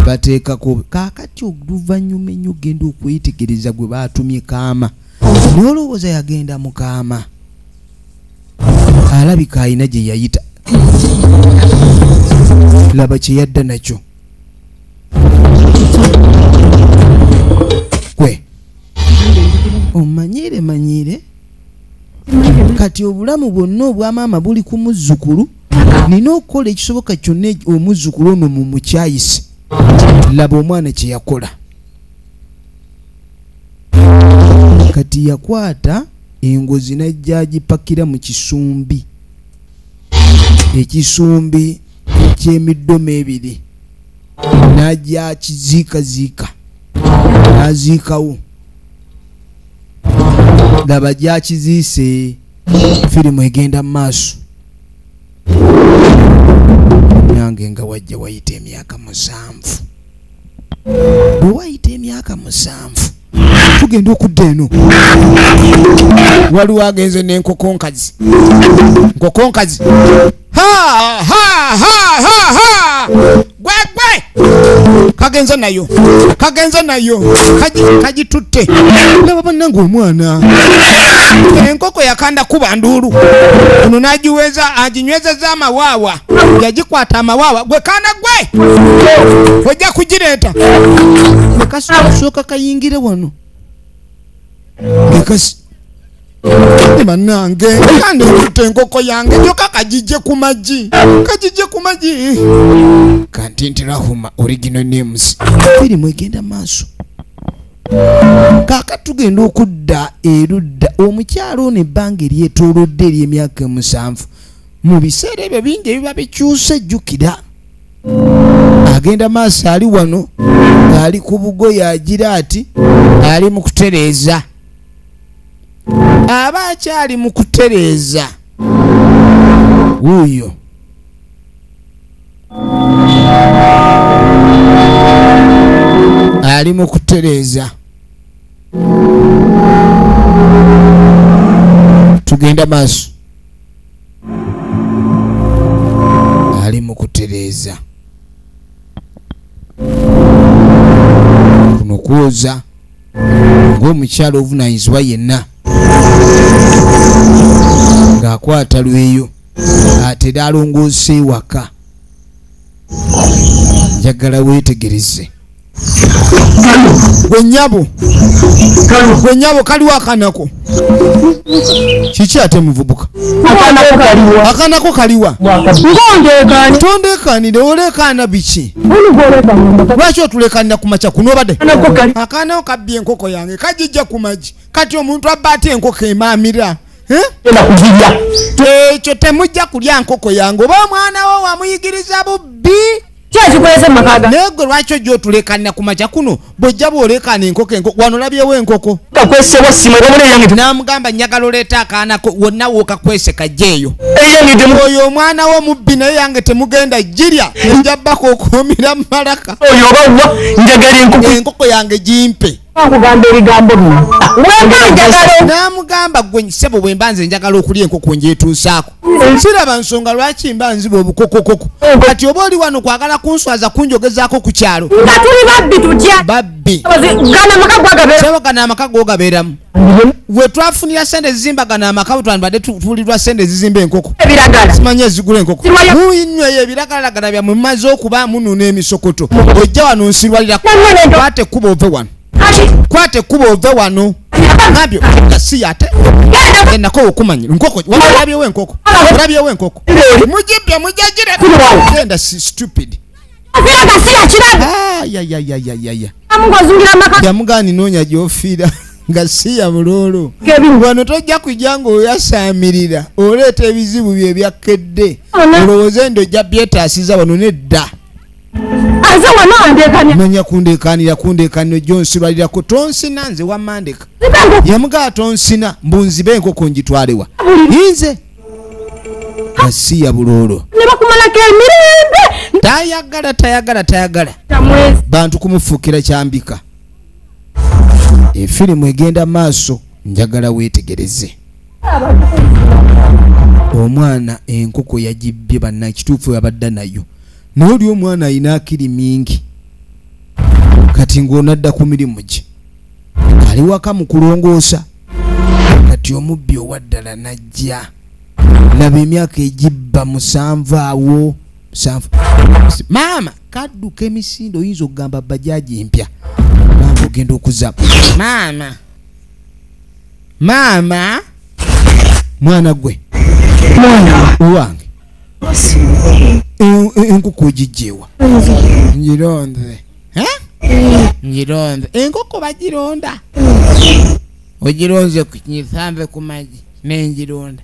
bateekako kaakati oluvannyuma ennyo ogenda okwetegereza gwe baatumye kaama. Naye olowooza yagenda mu kaama. Alabika alina gye yayita. Laba kye yadda nakyo. Kwe omanyire manyire kati obulamu bwonna obwa maama buli ku muzzukulu. Nina okukola ekisoboka kyonna omuzzukulu ono mumukyayise. Laba omwana kye yakola. Kati yakwata engozi n'ajja agipakira mu kisumbi. Ekisumbi ky'emiddomo ebiri. N'ajja akiziikaziika. N'aziikawo. Laba gy'akiziise. Firimu egenda mu maaso. Nange nga wajja wayita emyaka 7. Bwe wayita emyaka 7 tugenda okudda eno. Waliwo agenze n'enkoko nkazi. Nkoko nkazi. Ha ha ha ha ha! Gwe gwe! Kagenze nayo. Kagenze nayo. Kagitutte. Laba bannange omwana. Enkoko yakanda kuba nduulu. Ono n'agiweza aginywezezza amawaawa. Yagikwata amawaawa. Gwe kaana gwe! Ojja kugireeta. Kasooka kayingire wano. Gekasi. Bannange kandi ntutte enkoko yange kyokka kagijje ku magi. Kagijje ku magi. Kanti Rahuma original names. Firimu egenda maaso. Kaakati tugenda okudda erudda omukyalo ono ebbanga eryetoolodde ery'emyaka 7. Mu biseera ebyo bingi ebiba bikyuse jjukira. Agenda maaso ali wano ng'ali ku bugoye agira ati ali mu kutereeza. Aba akyali mu kutereeza. Wuuyo. Ali mu kutereeza. Tugenda maaso. Ali mu kutereeza. Kuno kwoza ng'omukyala ovunaanyizibwa yenna. Ng'akwata lweyo atera alongoosa ewaka. Njagala weetegereze. Gwe nnyabo. Gwe nnyabo kaliwo akanako. Kiki ate muvubuka? Akanako kaliwa. Tondeekaanire oleekaana biki? Lwaki otuleekaanira ku makya kuno obadde? Akaana kabbye enkoko yange kagijja ku magi. Kati omuntu abba ate enkoko emaamira. Ekyo temujja kulya nkoko yange oba omwana wo wamuyigiriza bubbi. Naye gwe lwaki ojja otuleekaanira ku makya kuno Bwojja bw'olekaana enkoko enkoko wano olabyewo enkoko. N'amugamba njagala oleeta akaana ko wonna w'okakwese kajjeeyo. Oyo omwana wo mubbi naye yange temugenda girya nja bbaka okuumira mu malaka. Enkoko yange gimpe. N'amugamba gwe ssebo bwe mba nze njagala okulya enkoko njetuusaako. Siraba nsonga lwaki mba nziba obukokokoko. Kati oba oli wano kwagala kunswaza kunjogezaako ku kyalo. Nga tuli babbi tutya. Babbi. Gano Gano amaka gogabeeramu. We twafunira ssente zizimba gano amaka twandibadde tuwulirwa ssente zizimba enkoko. Simanyi ezigula enkoko. Munyweyo ebiragalalagala byammwe mumaze okuba munuuna emisokoto. Ojja wano nsirwalirako. Kwata ekkubo ove wano. Kwata ekkubo ove wano. Ngambye si ate. Nako okumanya nkoko walabyewo enkoko. Olabyewo enkoko. Mujibye mujagire. Genda stupid. Ah ya ya ya ya ya ya. Yamugani noonya gy'ofiira nga si ya buloolo. Wano tojja kujja ng'oyasaamirira oleeta ebizibu bye byakkedde. Olowooza endo ojja byetaasiza wano nedda. Manya kundeekaanira kundeekaanira ojja onsibalirako tonsina nze wammandeka. Yamugaa tonsina mbu nzibe enkoko ngitwalewa. Nze nga si ya buloolo. Tayagala tayagala tayagala bantu kumufuukira kyambika. Efirimu egenda maaso njagala weetegereze. Omwana enkoko yagibbye banna kituufu yabadde nayo. Naye oli omwana alina akiri mingi. Kati ng'onadda ku mirimu gye. Ali waka mu kulongoosa. Kati omubbi owaddala n'ajja. Laba emyaka egibba 7 awo. 7. Maama kadduka emisinde oyinza okugamba bajaji empya. Maama ogenda okuza. Maama. Maama. Mwana gwe. Mwana wange. Enkoko ogigyewa. Ngironze. Ngironze. Enkoko bagironda. Ogironze ngisambe ku magi nengironda.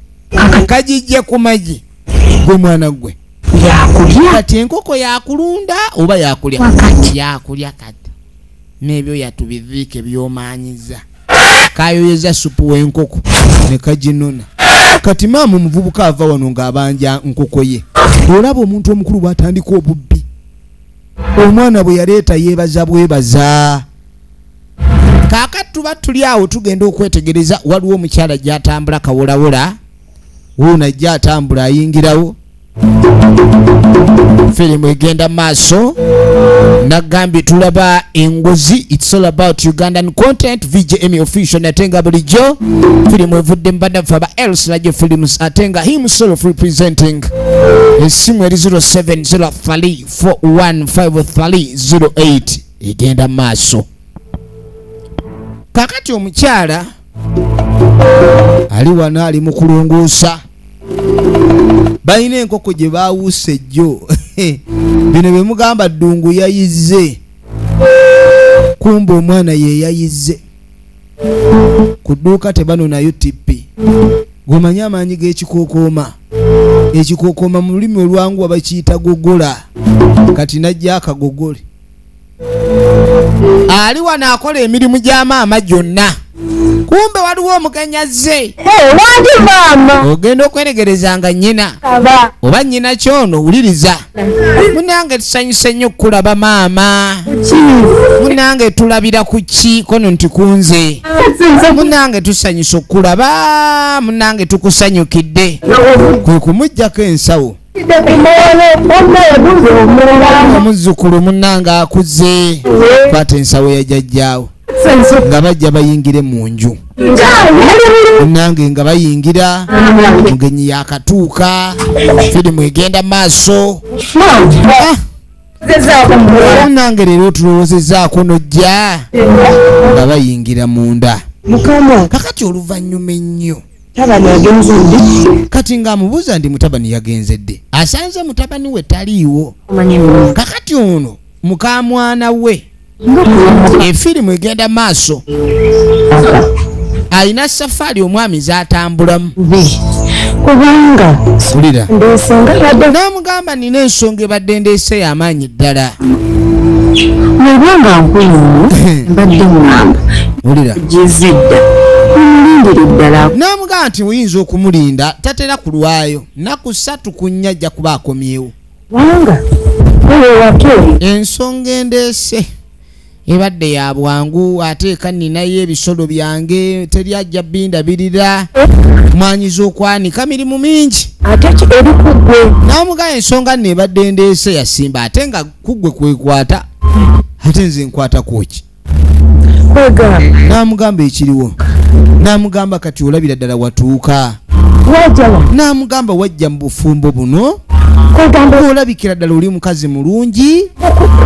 Kagijje ku magi. Gwe mwana gwe. Yakulya. Kati enkoko yakulunda oba yakulya? Yakulya kati. N'ebyo yatubiziike by'omanyiza. Kayoyeza supu w'enkoko ne kaginona. Kati maama omuvubuka ava wano ng'abanja nkoko ye. Olaba omuntu omukulu bw'atandika obubbi. Omwana bwe yaleeta yeebaza bwebaza. Kaakati tuba tuli awo tugenda okwetegereza waliwo omukyala gy'atambula kawolawola. Wuuno ajja atambula ayingirawo. Firimu egenda maaso. Nagambye tulaba engozi. It's all about Ugandan content. VJM official natenga bulijjo. Firimu evudde mbadde aba Els Rajo Films atenga himself representing. Esimu eri 0703415308 egenda maaso. Kakati omukyala ali wano ali mu kulongoosa. Balina enkoko gye baawuuse jjo. Bino bye mugamba Ddungu yayize. Kumbe omwana ye yayize. Ku dduuka tebanonayo tippi. Gomanye amaanyi g'ekikookooma. Ekikookooma mu lulimi olwangu bakiyita gogola. Kati najja akagogole. Ali wano akola emirimu gya maama gyonna. Kumbe waliwo omugenyi azze. Ogenda okweregerezanga nnyina. Oba nnyina kyono wuliriza. Munnange tusanyuse nnyo okulaba maama. Munnange tulabira ku ki kono nti kunze. Munnange tusanyuse okulaba. Munnange tukusanyukidde. Kwe kumuggyako ensawo. Omuzzukulu munnange akuze. Kwata ensawo ya jjajjaawo. Nga bajja bayingire mu nju. Munnange nga bayingira. Omugenyi yakatuuka. Firimu egenda maaso. Munnange leero tulowoozezaako n'ojja. Nga bayingira munda. Kakati oluvannyuma ennyo. Kati ng'amubuuza ndi mutabani yagenze dde. Asanze mutabani we taliiwo. Kakati ono mukamwana we. Efirimu egenda maaso. Alina safaari omwami z'atambulamu. Kubanga Wulira. Ensonga badde N'amugamba nina ensonga ebadde ndeese y'amaanyi ddala. Bw'oba nga nkulu mbadde ŋŋamba Wulira. Gizidda omulindire ddala. N'amugamba nti oyinza okumulinda, tatera kulwayo, nnaku 3 ku 4 ajja kuba akomyewo. Kubanga oyo wake Ensonga endeese ebadde ya bwangu, ate eka nninayo ebisolo byange, teri ajja bindabirira, mwanyiza okwanika mirimu mingi. Ate ki eri ku ggwe? N'amugamba ensonga nno ebadde ndeese yasimba, ate nga ku ggwe kwekwata, ate nze nkwata ku ki? Kwegamba. N'amugamba ekiriwo. N'amugamba kati olabira ddala watuuka. Wajja wa? N'amugamba wajja mu bufumbo buno. Kwegamba. Olabikira ddala oli mukazi mulungi.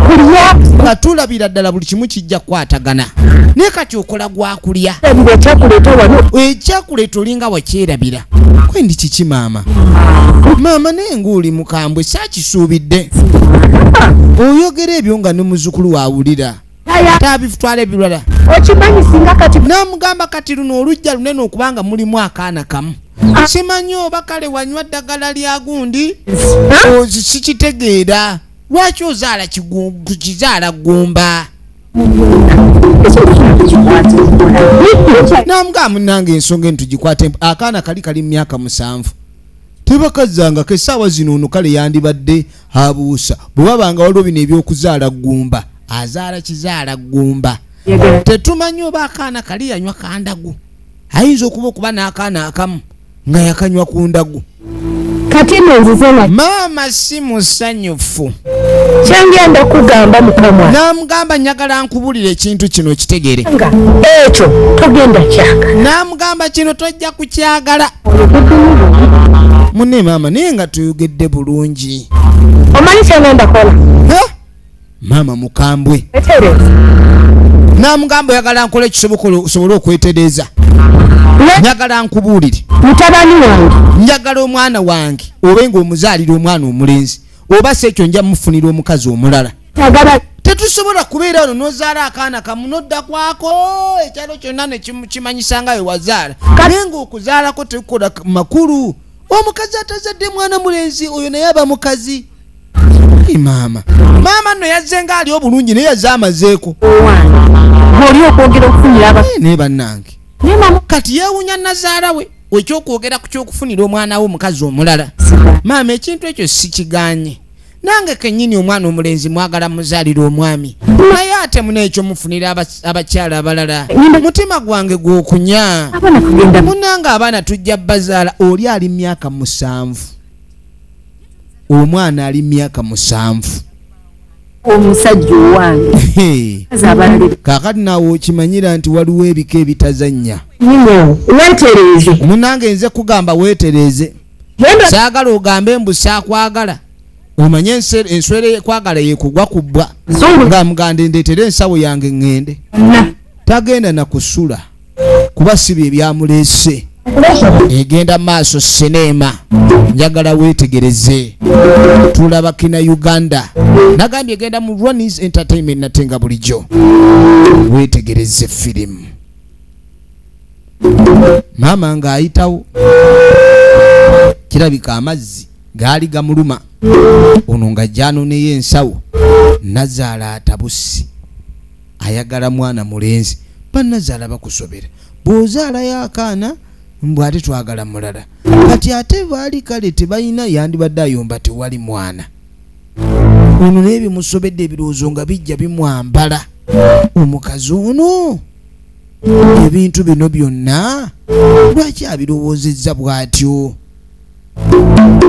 Kulya. Nga tulabira ddala buli kimu kijja kukwatagana. Naye kati okola gwa kulya. Erabira ekyakuleeta wano. Ekyakuleeta olinga wakyerabira. Kwendi kiki maama? Maama naye ng'oli mukambwe, saakisuubidde. Oyogera ebyo nga ne muzzukulu waawulira. Tabitwala ebirala. Okimanyi singa kati N'amugamba kati luno olujja lunene okubanga mulimu akaana kamu. Simanyi oba kale wanywa ddagala lya gundi, ozi sikitegeera. Lwaki ozaala kizaala ggumba? N'amugamba munnange ensonga eno tugikwate akaana kali kali mu myaka 7. Tebakazzangako essaawa zino ono kale yandibadde abuusa. Bwe wabanga waliwo bino eby'okuzaala ggumba, azaala kizaala ggumba. Tetumanyi oba akaana kali yanywa kandagu. Ayinza okuba n'akaana akamu nga yakanywa ku ndagu. Kati nno nzize na Maama si musanyufu. Kyengenda kugamba Mukama. N'amugamba njagala nkubulire ekintu kino okitegeere. Nga ekyo togenda kyagala. N'amugamba kino tojja kukyagala. Munne maama naye nga tuyogedde bulungi. Omanyi kyengenda kola? Ha? Maama mukambwe. Wetereeze. N'amugamba oyagala nkole ekisoboka osobole okwetereeza. Njagala nkubuulire. Mutabani wange. Njagala omwana wange obe ng'omuzaalira omwana omulenzi, oba si ekyo nja mufunira omukazi omulala. Njagala. Tetusobola kubeera wano n'ozaala akaana kamu n'odda kwako ekyalo kyonna ne kimanyisa nga we wazaala. Naye ng'okuzaalako tekukola makulu. Omukazi atazadde mwana mulenzi oyo naye aba mukazi. Ai maama. Maama nno yazze ng'ali obulungi naye yazze amazeeko. Owange. Oli okwogera okufunira aba- Naye bannange. Naye maama- Kati yeewuunya nnazaala we ekyokwogera ku ky'okufunira omwana we omukazi omulala. Sika. Maama ekintu ekyo sikigaanye. Nange kennyini omwana omulenzi mwagala muzaalira omwami. Naye ate muna ekyo mufunira abakyala abalala. Nyimba- Mutima gwange gw'okunya. Abaana kugenda mu- Munnange abaana tujja bazaala. Oli ali myaka 7. Omwana ali myaka 7. Omusajja owange. Hey. Kazi abalala. Kaakati naawe okimanyira nti waliwo ebika ebitazannya. Nyingo, weetereeze. Munnange nze kugamba weetereeze. Genda- Saagala ogambe mbu saakwagala. Omanye enswera ekwagala yekugwa ku bbwa. Zungu. Nga mugande ndeetere ensawo yange ŋŋende. Na. Tagenda na kusula kuba si bye byamuleese. Egenda maaso sineema. Njagala weetegereze. Tulaba kina Uganda. Nagambye egenda mu Ronnie's Entertainment nate nga bulijjo. Weetegereze firimu. Maama ng'ayitawo. Kirabika amazzi gaali gamuluma. Ono ng'ajja anoneyo ensawo. Nazaala atabusi. Ayagala mwana mulenzi. Bannazaala bakusobera. Bw'ozaalayo akaana mbw ate twagala mulala. Kati ate baali kale tebalina yandibadde ayomba tewali mwana. Ono naye bimusobedde ebirowoozo nga bijja bimwambala. Omukazi ono ebintu bino byonna lwaki abirowoozezza bw'atyo?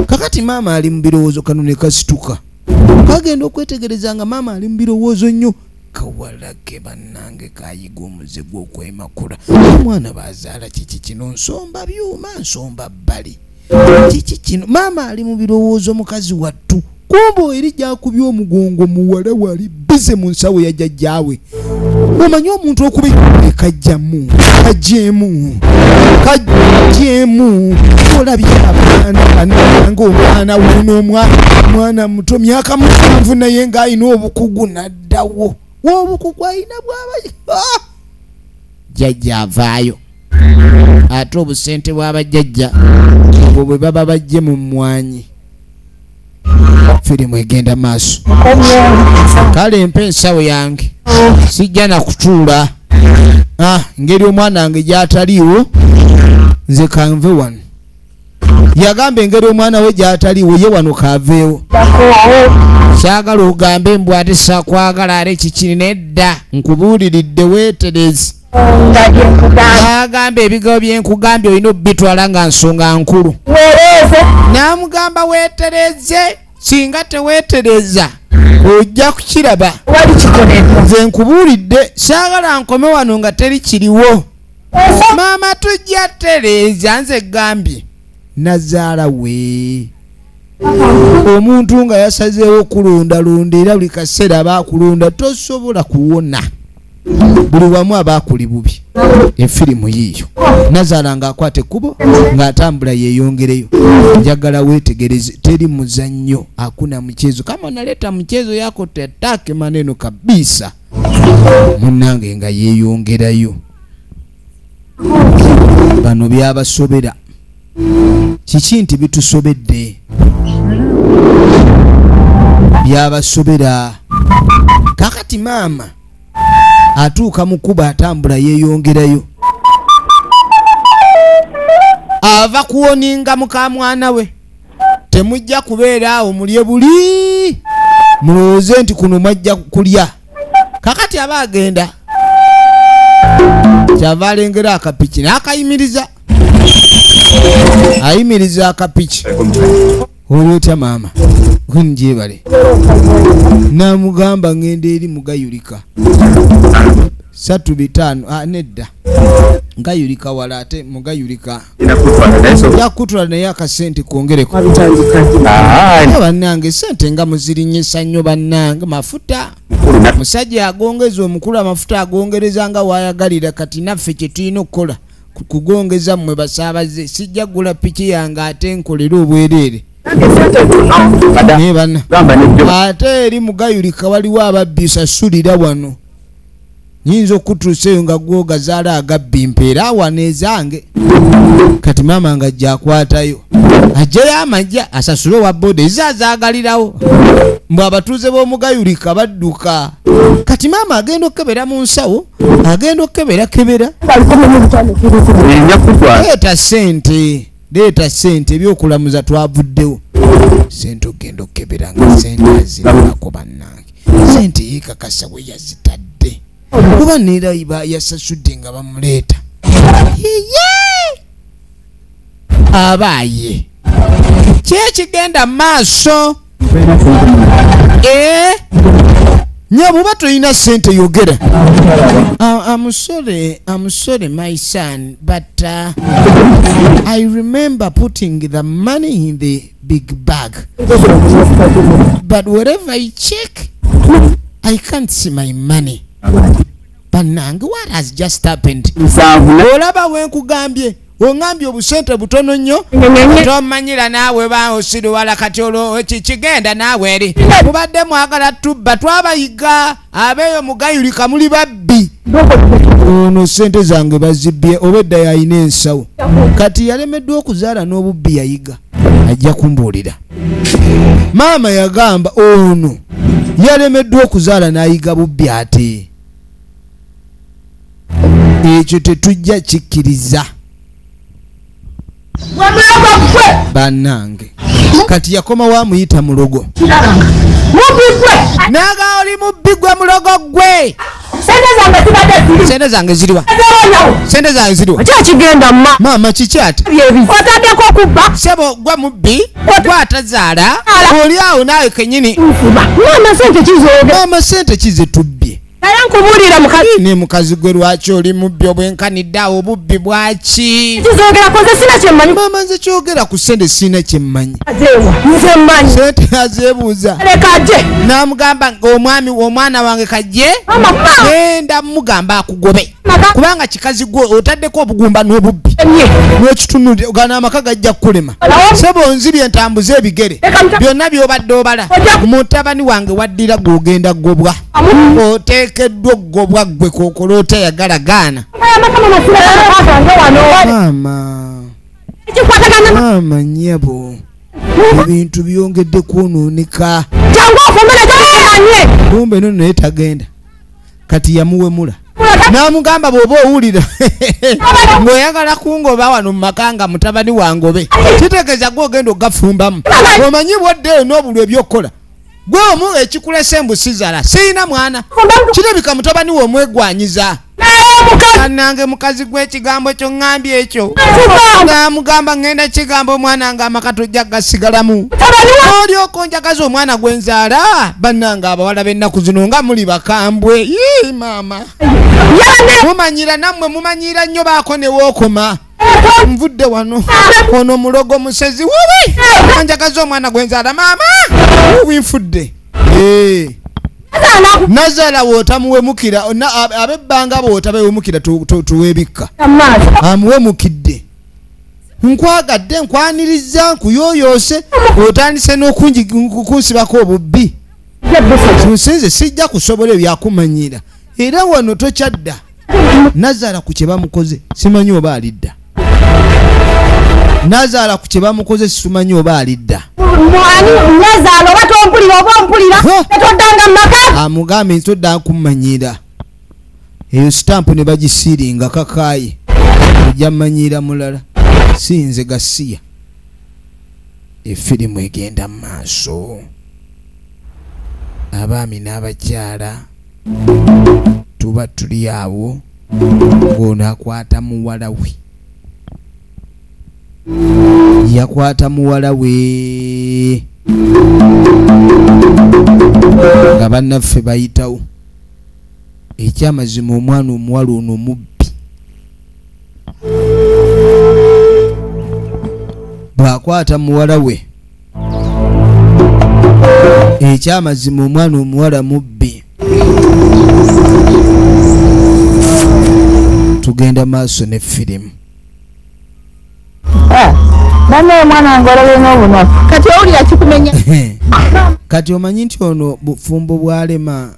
Kakati maama ali mu birowoozo kano ne kasituka. Kagenda okwetegereza nga maama ali mu birowoozo nnyo. Kawala ke bannange kayiga omuze gw'okwemakula. Omwana bazaala kiki kino? Nsomba byuma, nsomba bbali. Kiki kino? Maama ali mu birowoozo mukazi wattu. Kumbe eri gy'akubye omugongo muwala wali bize mu nsawo ya jjajjaawe. Omanyi omuntu okuba kajjamu, kajjeemu, kajjeemu. Olabye abaana bannange, omwana wuno omwana muto myaka 7 naye ng'alina obukugu n'addawo. Obukugu alina bw'aba. Jjajja avaayo. Ate obusente bw'abajjajja obwo bwe baba bajje mu mmwanyi. Firimu egenda maaso. Kale mpa ensawo yange, sijja na kutuula. Ngeri omwana wange gy'ataliiwo nze kanve wano. Yagamba engeri omwana we gy'ataliiwo ye wano kaveewo. Saagala ogambe mbw ate saakwagala ate kikiri nedda, nkubuuliridde weetereze. Agamba ebigambo bye nkugambye olina obbitwala nga nsonga nkulu. N'amugamba weetereze, singa teweetereza ojja kukiraba. Nze nkubuulidde saagala nkome wano nga teri kiriwo. Maama tujja tereeza, nze gambye nazaala we. Omuntu nga yasazeewo okulondalonda era buli kaseera aba akulonda, tosobola kuwona. Buli wamu aba akuli bubi. Efirimu yiiyo. Nazaala ng'akwata ekkubo ng'atambula yeeyongereyo. Njagala weetegereze, teri muzannyo, hakuna mchezo. Kama unaleta mchezo yako tetake maneno kabisa. Munnange nga yeeyongerayo. Bano byabasobera. Kiki nti bitusobedde? Byabasobera. Kakati maama atuuka mu kkubo atambula yeeyongerayo. Ava kuwoninga muka mwana we. Temujja kubeera awo mulye buli, mulowooze nti kuno mwajja kulya. Kakati aba agenda, kyava alengera akapiki n'akayimiriza. Ayimiriza akapiki. Oli otya maama? Ngyebale. N'amugamba ngenda eri mugayulika 3-5. Nedda, ngayulika wala ate mugayulika yakutwala naye akasente kwongereko. Bannange sente nga muzirinyisa nnyo bannange. Mafuta musajja agongeza omukulu amafuta agongereza nga waayagalira. Kati naffe kye tulina okukola kugongeza mmwe basaabaze. Sijja kugula piki yange ate nkolere obwereere. Naye banna ate eri mugayulika waliwo ababbi, sasulira wano. Nyinza okutuusa eyo nga gwogazaala agabbi mpeera wano ezange. Kati maama ng'ajja akwatayo, ajjayo amajja asasule owa boda eza azaagalirawo. Mbw abatuuze b'omugayulika badduka. Kati maama agenda okukebera mu nsawo, agenda okukeberakebera. Leeta ssente, leeta ssente, ebyokulamuza twavuddewo. Ssente ogenda okukebera nga ssente azirabako bannange. Ssente yeekakasa we yazitadde. Kuba neera yasasudde nga bamuleeta. Abaaye ki ekigenda mu maaso? Nnyo bw'oba tolina ssente yogera. I'm sorry my son, but I remember putting the money in the big bag. But wherever I check, I can't see my money. Bannange, what has just happened? Olaba we nkugambye, ongambye obusente butono nnyo, tomanyira naawe baosiruwala. Kati olwo kigenda naawe eri. Mubadde mwagala tubba, twabayiga abeeyo mugayulika muli babbi. Ono ssente zange bazibbye, obedda yalina ensawo. Kati yalemeddwa okuzaala n'obubbi yayiga. Ajja kumbuulira. Maama yagamba ono yalemeddwa okuzaala n'ayiga bubbi ate. Ekyo tetujja kikkiriza. Bannange kati yakomawo amuyita mulogo. Naga oli mubbi gwe mulogo gwe. Sente zange ziriwa? Sente zange ziriwa? Maama kiki ate? Ssebo gwe mubbi, gwe atazaala, oli awo naawe kennyini. Maama sente ki ze tubbye? Ne mukazi gwe lwaki oli mubbi obwenkanidde awo obubbi bwaki? Maama nze kyogera ku ssente sirina kye mmanyi. Sente azeebuuza. N'amugamba omwami omwana wange kajje, genda mugamba akugobe. Kubanga kikazi gwe otaddeko obugumba n'obubbi. N'okitunulira gano amaka gajja kukulema. Ssebo nzibye ntambuze ebigere. Byonna by'obadde obala. Mutabani wange waddira gw'ogenda gobwa. Oteeka Oteekeddwa oggobwa ggwe kokola otayagala gaana. Maama maama nnyabo ebintu byongedde kwonooneka. Kumbe no naye tagenda. Kati yamuwemula n'amugamba bw'oba owulira ng'oyagala kungoba wano mu maka nga mutabani wangobe kitegeeza gwe ogenda ogafumbamu. Omanyi bw'oddeeyo n'obulwa eby'okukola gwe omu ekikulese mbu sizala sirina mwana kirabika mutabani we omwegwanyiza. Kannange mukazi gw'ekigambo kyo ŋŋambye ekyo n'amugamba ŋŋenda kigamba omwana nga amaka tojja gasigalamu olyoka onjagaza omwana gwe nzaala. Bannange abawala b'ennaku zino nga muli bakambwe. Yii maama mumanyira nammwe mumanyira nnyo baako ne wookoma. Nvudde wano ono mulogo musezi wubi anjagaza omwana gwe nzaala maama wubi nfudde. Nazaala w'otamuwemukira ab'ebbanga bw'otabewemukira tuwebikka amuwemukidde. Nkwagadde nkwaniriza nkuyoyoose otandise n'okunsibako obubbi. Nsinze sijja kusobola ebyakumanyira era wano tokyadda. Nazaala ku kye bamukoze simanyi oba alidda. Nazaala ku kye bamukoze simanyi oba alidda. Amugambe nti todda kumanyira. Eyo sitampu ne bagisiiringa kakaayi ojja mmanyira mulala si nze gasiya. Efirimu egenda mu maaso. Abaami n'abakyala tuba tuli awo ng'ono akwata muwala we. Yakwata muwala we nga bannaffe bayitawo. Ekyamazima omwana omuwala ono omubbi bw'akwata muwala we. Ekyamazima omwana omuwala mubbi. Tugenda maaso ne firimu. Banne omwana wange olabye n'obunafu. Kati owulira kikumenya. Kati omanyi nti ono bufumbo bwalema.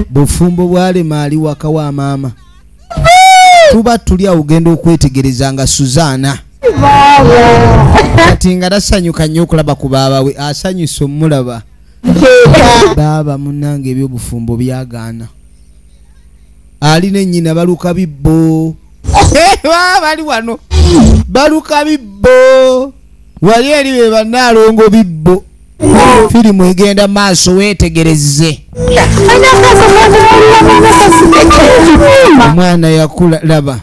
Bufumbo bwalema ali waka wa maama. Tuba tuli awo ogenda okwetegereza nga Suzaana. Kati nga tasanyuka nnyo okulaba ku baaba we asanyusa omulaba. Baaba munnange ebyobufumbo byagaana. Ali ne nnyina baluka bibbo. Bali wano baluka bibbo wali eri be bannaalongo bibbo. Firimu egenda maaso weetegereze. Omwana yakula laba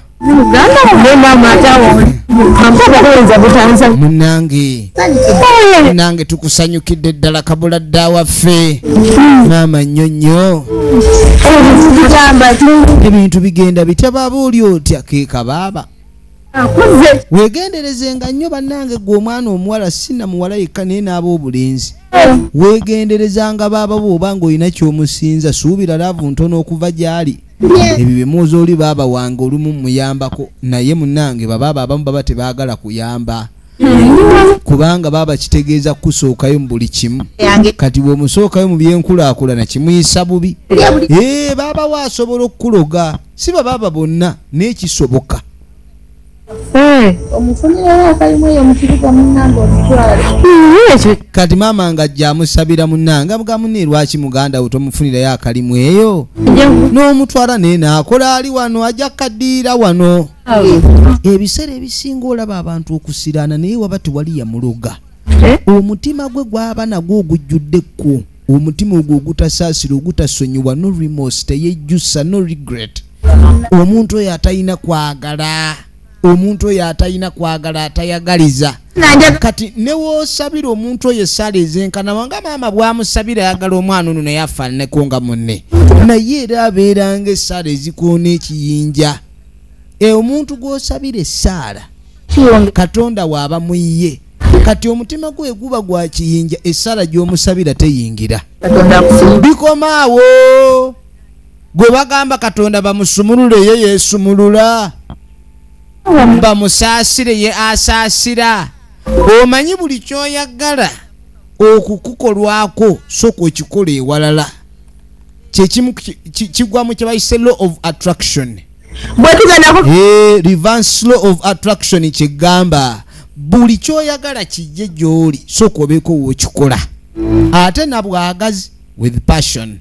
munnange munnange tukusanyukidde ddala kabula dda waffe maama nnyo nnyo. Ebintu bigenda bitya baaba oli otya keeka baaba. Weegenderezenga nnyo bannange gwe omwana omuwala sina muwala yekka naye n'ab'obulenzi. Weegenderezanga baaba bw'oba ng'olina ky'omusinza suubira laavu ntono okuva gy'ali. Ebyo bye muwoza oli baaba wange olumu muyambako naye munnange babaaba abamu baba tebaagala kuyamba. Kubanga baaba kitegeeza kusookayo mu buli kimu. Kati bw'omusookayo mu byenkulaakulana kimuyisa bubi. Baaba we asobola okukuloga si babaaba bonna n'ekisoboka. Kati maama ng'ajja amusabira munnange amuga munne lwaki muganda wo tomufunirayo akalimu eyo n'omutwala naye n'akola ali wano ajja kaddiira wano. Ebiseera ebisinga olaba abantu okusiraana naye waba tewali yamuloga. Omutima gwe gwaba nagwo ogujjudde kwo omutima ogwo ogutasaasira ogutasonyiwa no remorse teyejjusa no regret. Omuntu oyo atalina kwagala. Omuntu oyo atalina kwagala atayagaliza. Kati ne w'osabira omuntu oyo essaala ezenkana wanga maama bw'amusabira ayagala omwana ono naye afaananeko nga munne. Naye era abeeranga essaala ezikoona ekiyinja. Omuntu gw'osabira essaala Katonda waaba mu ye. Kati omutima gwe guba gwa kiyinja essaala gy'omusabira teyingira. Bikoma awo. Gwe bagamba Katonda bamusumulule ye yeesumulula. Bamusaasire ye asaasira. Omanyi buli ky'oyagala okukukolwako sooka okikola ewalala. Kyekimu kigwamu kye bayise law of attraction. Reverse law of attraction kyegamba buli kyoyagala kijje gy'oli sooka obeeko w'okikola ate nabwagazi with passion.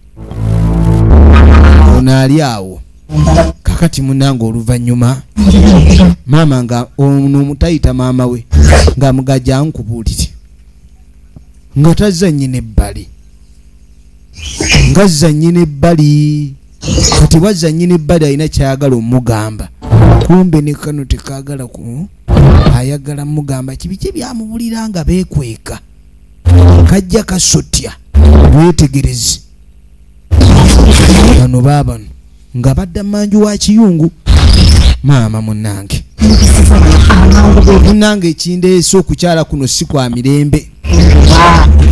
Ono ali awo kakati munange oluvannyuma maama nga ono omutayita maama we nga mugajja nkubuulire nga tazza nnyina ebbali ngazza nnyina ebbali kati wazza nnyina ebbali alina kyayagala omugamba kumbe ne kano tekaagala ku ayagala mugamba kibi kye byamubulira nga beekweka kajja kasotya weetegereze bano baabano nga badda manju wa kiyungu. Maama munnange munnange ekindeese okukyala kuno si kwa mirembe.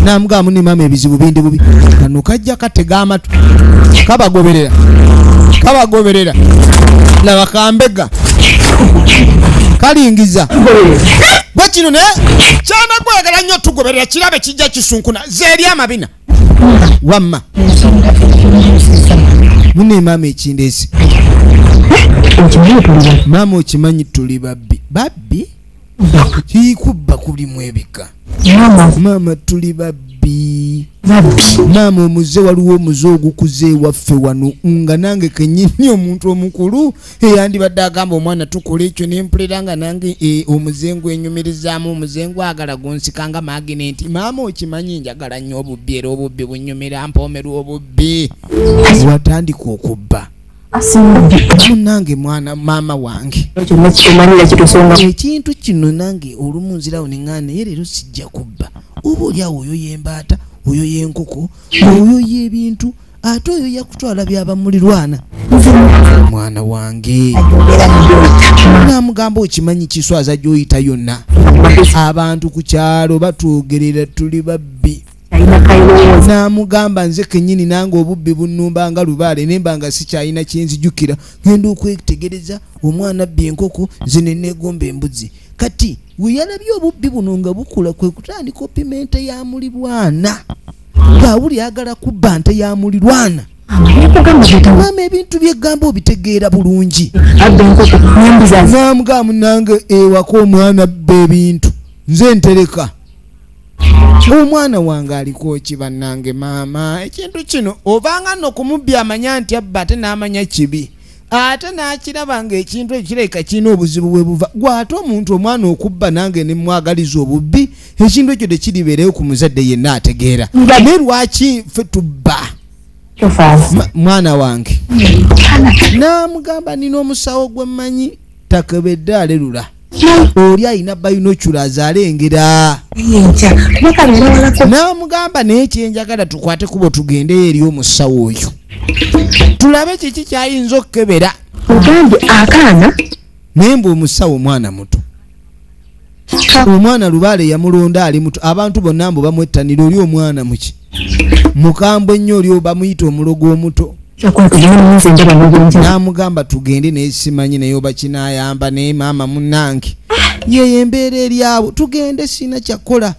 Namugamba ne maama ebizibu bindi bubi. Kano kajja katega amatu kabagoberera kabagoberera laba kambega kalingiza bwe kino naye kyana gwagala nnyo tugoberera kirabe kijja kisunkuna zeeri amabina wamma mune maama ekindeese. Maama okimanyi tuli babbi babbi kikubba kulimu ebika. Maama tuli babbi. Maama omuze waliwo omuze ogukuze ewaffe wano nga nange kennyini omuntu omukulu eyandibadde agamba omwana tukola ekyo nempulira nga nange omuze ngwenyumirizaamu omuze ngwagala gunsika nga maginenti. Maama okimanyi njagala nnyo obubbi era obubbi bunnyumira mpoomerwa obubbi. Watandika okubba. Munange mwana maama wange ekintu kino nange olumu nzirawo neŋŋaana naye leero sijja kubba oba oli awo oyo y'embaata oyo y'enkoko oyo y'ebintu ate oyo yakutwala byabamulirwana. Mwana wange namugamba okimanyi kiswaza gy'oyita yonna abantu ku kyalo batwogerera tuli babbi. Namugamba nze kennyini nange obubbi bunnumba nga lubaale nemba nga sikyalina kyenzijukira ngenda okwetegereza omwana abba enkoko nze ne neegomba embuzi. Kati we yalabye obubbi buno nga bukula kwe kutandika opima ente ya mulirwana ng'awuli ayagala kubba nte ya mulirwana. Maama ebintu byegamba obitegeera bulungi. Namugamba munange ewaka omwana abba ebintu nze ntereka. Omwana wange aliko ki bannange maama ekintu kino obanga nno kumubbi amanya nti abba ate n'amanya kibi ate n'akiraba ng'ekintu ekireka kirina obuzibu bwe buva gw'ate omuntu omwana okubba nange ne mwagaliza obubbi ekintu ekyo tekiribeereyo ku muzadde yenna ategeera. Naye lwaki ffe tubba? Mwana wange n'amugamba nina omusawo gwe mmanyi takebedde alerula oli alina bayinokyula alengera. N'amugamba naye kyenjagala tukwate kubo tugendeyo eri omusawo oyo tulabe kiki kyayinza okukebera. Naye mbu omusawo mwana muto omwana lubaale yamulonda ali muto abantu bonna mbu bamwettanira oli omwana muki mukambwe nnyo oli bamuyita omulogo omuto. N'amugamba tugende naye simanyi naye oba kinaayamba naye maama munnange yeyo embeera eri abo tugende sina kyakola.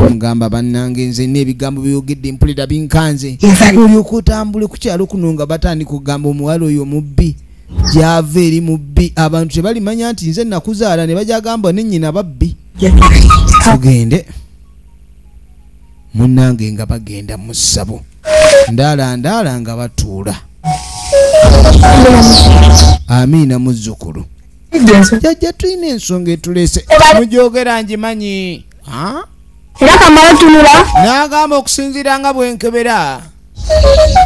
Mugamba bannange nze n'ebigambo byogedde mpulira binkanze. Olyoka otambule ku kyalo kuno nga batandika okugamba omuwala oyo mubbi gyava eri mubbi abantu tebalimanya nti nze nakuzaala ne bajagamba ne nnyina babbi. Tugende munnange nga bagenda mu ssabo ndaala ndaala nga batuula. Amiina muzzukulu jjajja tulina ensonga etuleese mujogera ngimanyi. N'agamba okusinziira nga bwenkebera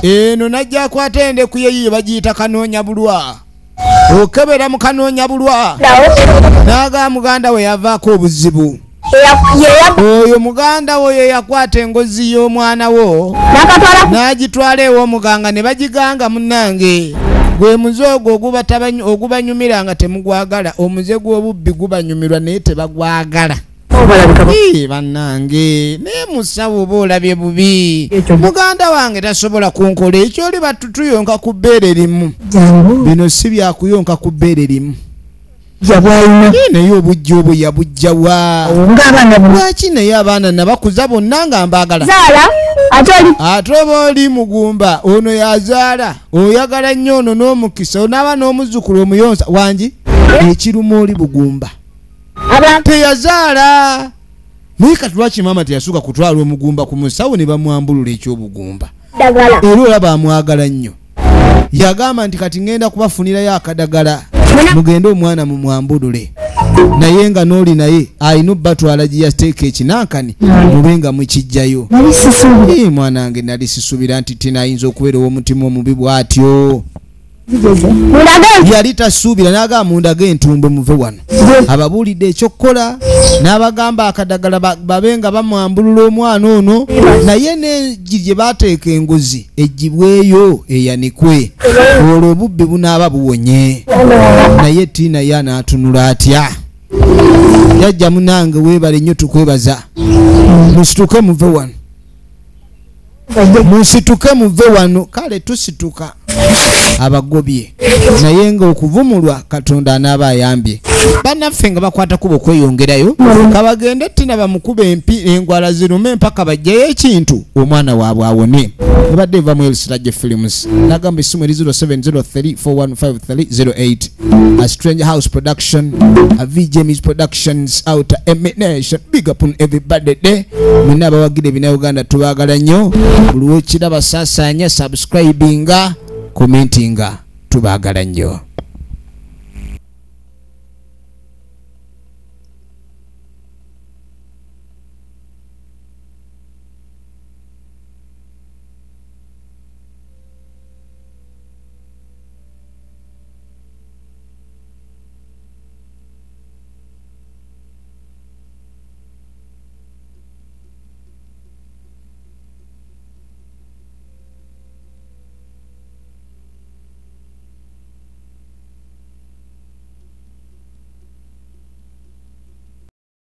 eno najja akwata endeku ye yiye bagiyita kanoonya bulwa okebera mu kanoonya bulwa. N'agamba muganda we yavaako obuzibu oyo muganda wo ye yakwata engozi y'omwana wo n'agitwala ew'omuganga ne bagiganga munnange gwe muze ogwo ogubanyumira nga temugwagala omuze gw'obubbi gubanyumirwa naye tebagwagala. Bannange naye musawo oba olabye bubi muganda wange tasobola kunkola ekyo oli batutuyonka ku bbeere limu bino si byakuyonka ku bbeere limu. Naye obujja obwo yabujja wa lwaki naye abaana nabakuza bonna nga mbaagala. Ate oba oli mugumba ono yazaala oyagala nnyo ono n'omukisa onaaba n'omuzzukulu omuyonsa wangi ekiruma oli bugumba. Teyazaala. Naye kati lwaki maama teyasooka kutwala omugumba ku musawo ne bamwambulula eky'obugumba? Era olaba amwagala nnyo. Yagamba nti kati ngenda kubafunirayo akadagala mugende omwana mumwambulule. Naye nga n'oli naye alina obbatwala gye yateeka ekinankani mube nga mukijjayo. Mwana wange nali sisuubira nti Tina ayinza okubeera ow'omutima omubi bw'atyo. Yali tasuubira n'agamba mundage entumbwe muve wano. Ababuulidde ekyokukola n'abagamba akadagala babe nga bamwambulula omwana ono naye n'eggi gye baateeka enguzi eggyibweyo eyanikwe olwo obubbi bunaaba buwonye. Naye Tina ye anaatunula atya? Jjajja munange weebale nnyo tukwebaza. Musituke muve wano. Musituke muve wano. Kale tusituka abagobye naye nga okuvumulwa Katonda anaaba ayambye. Bannaffe nga bakwata kubo okweyongerayo kabagende Tina bamukube empi engwala zirume mpaka bajjayo ekintu omwana waabwe awone. Ebadde eva mu Elsiraje Films. Nagamba essimu eri 0703415308. A Strange House Production, a VJ Miss Productions, out Emination. Big up on everybody there. Mwenna abawagira Ebinnauganda tubaagala nnyo. Buli w'okiraba saasaanya, subscribinga, commentinga, tubaagala nnyo.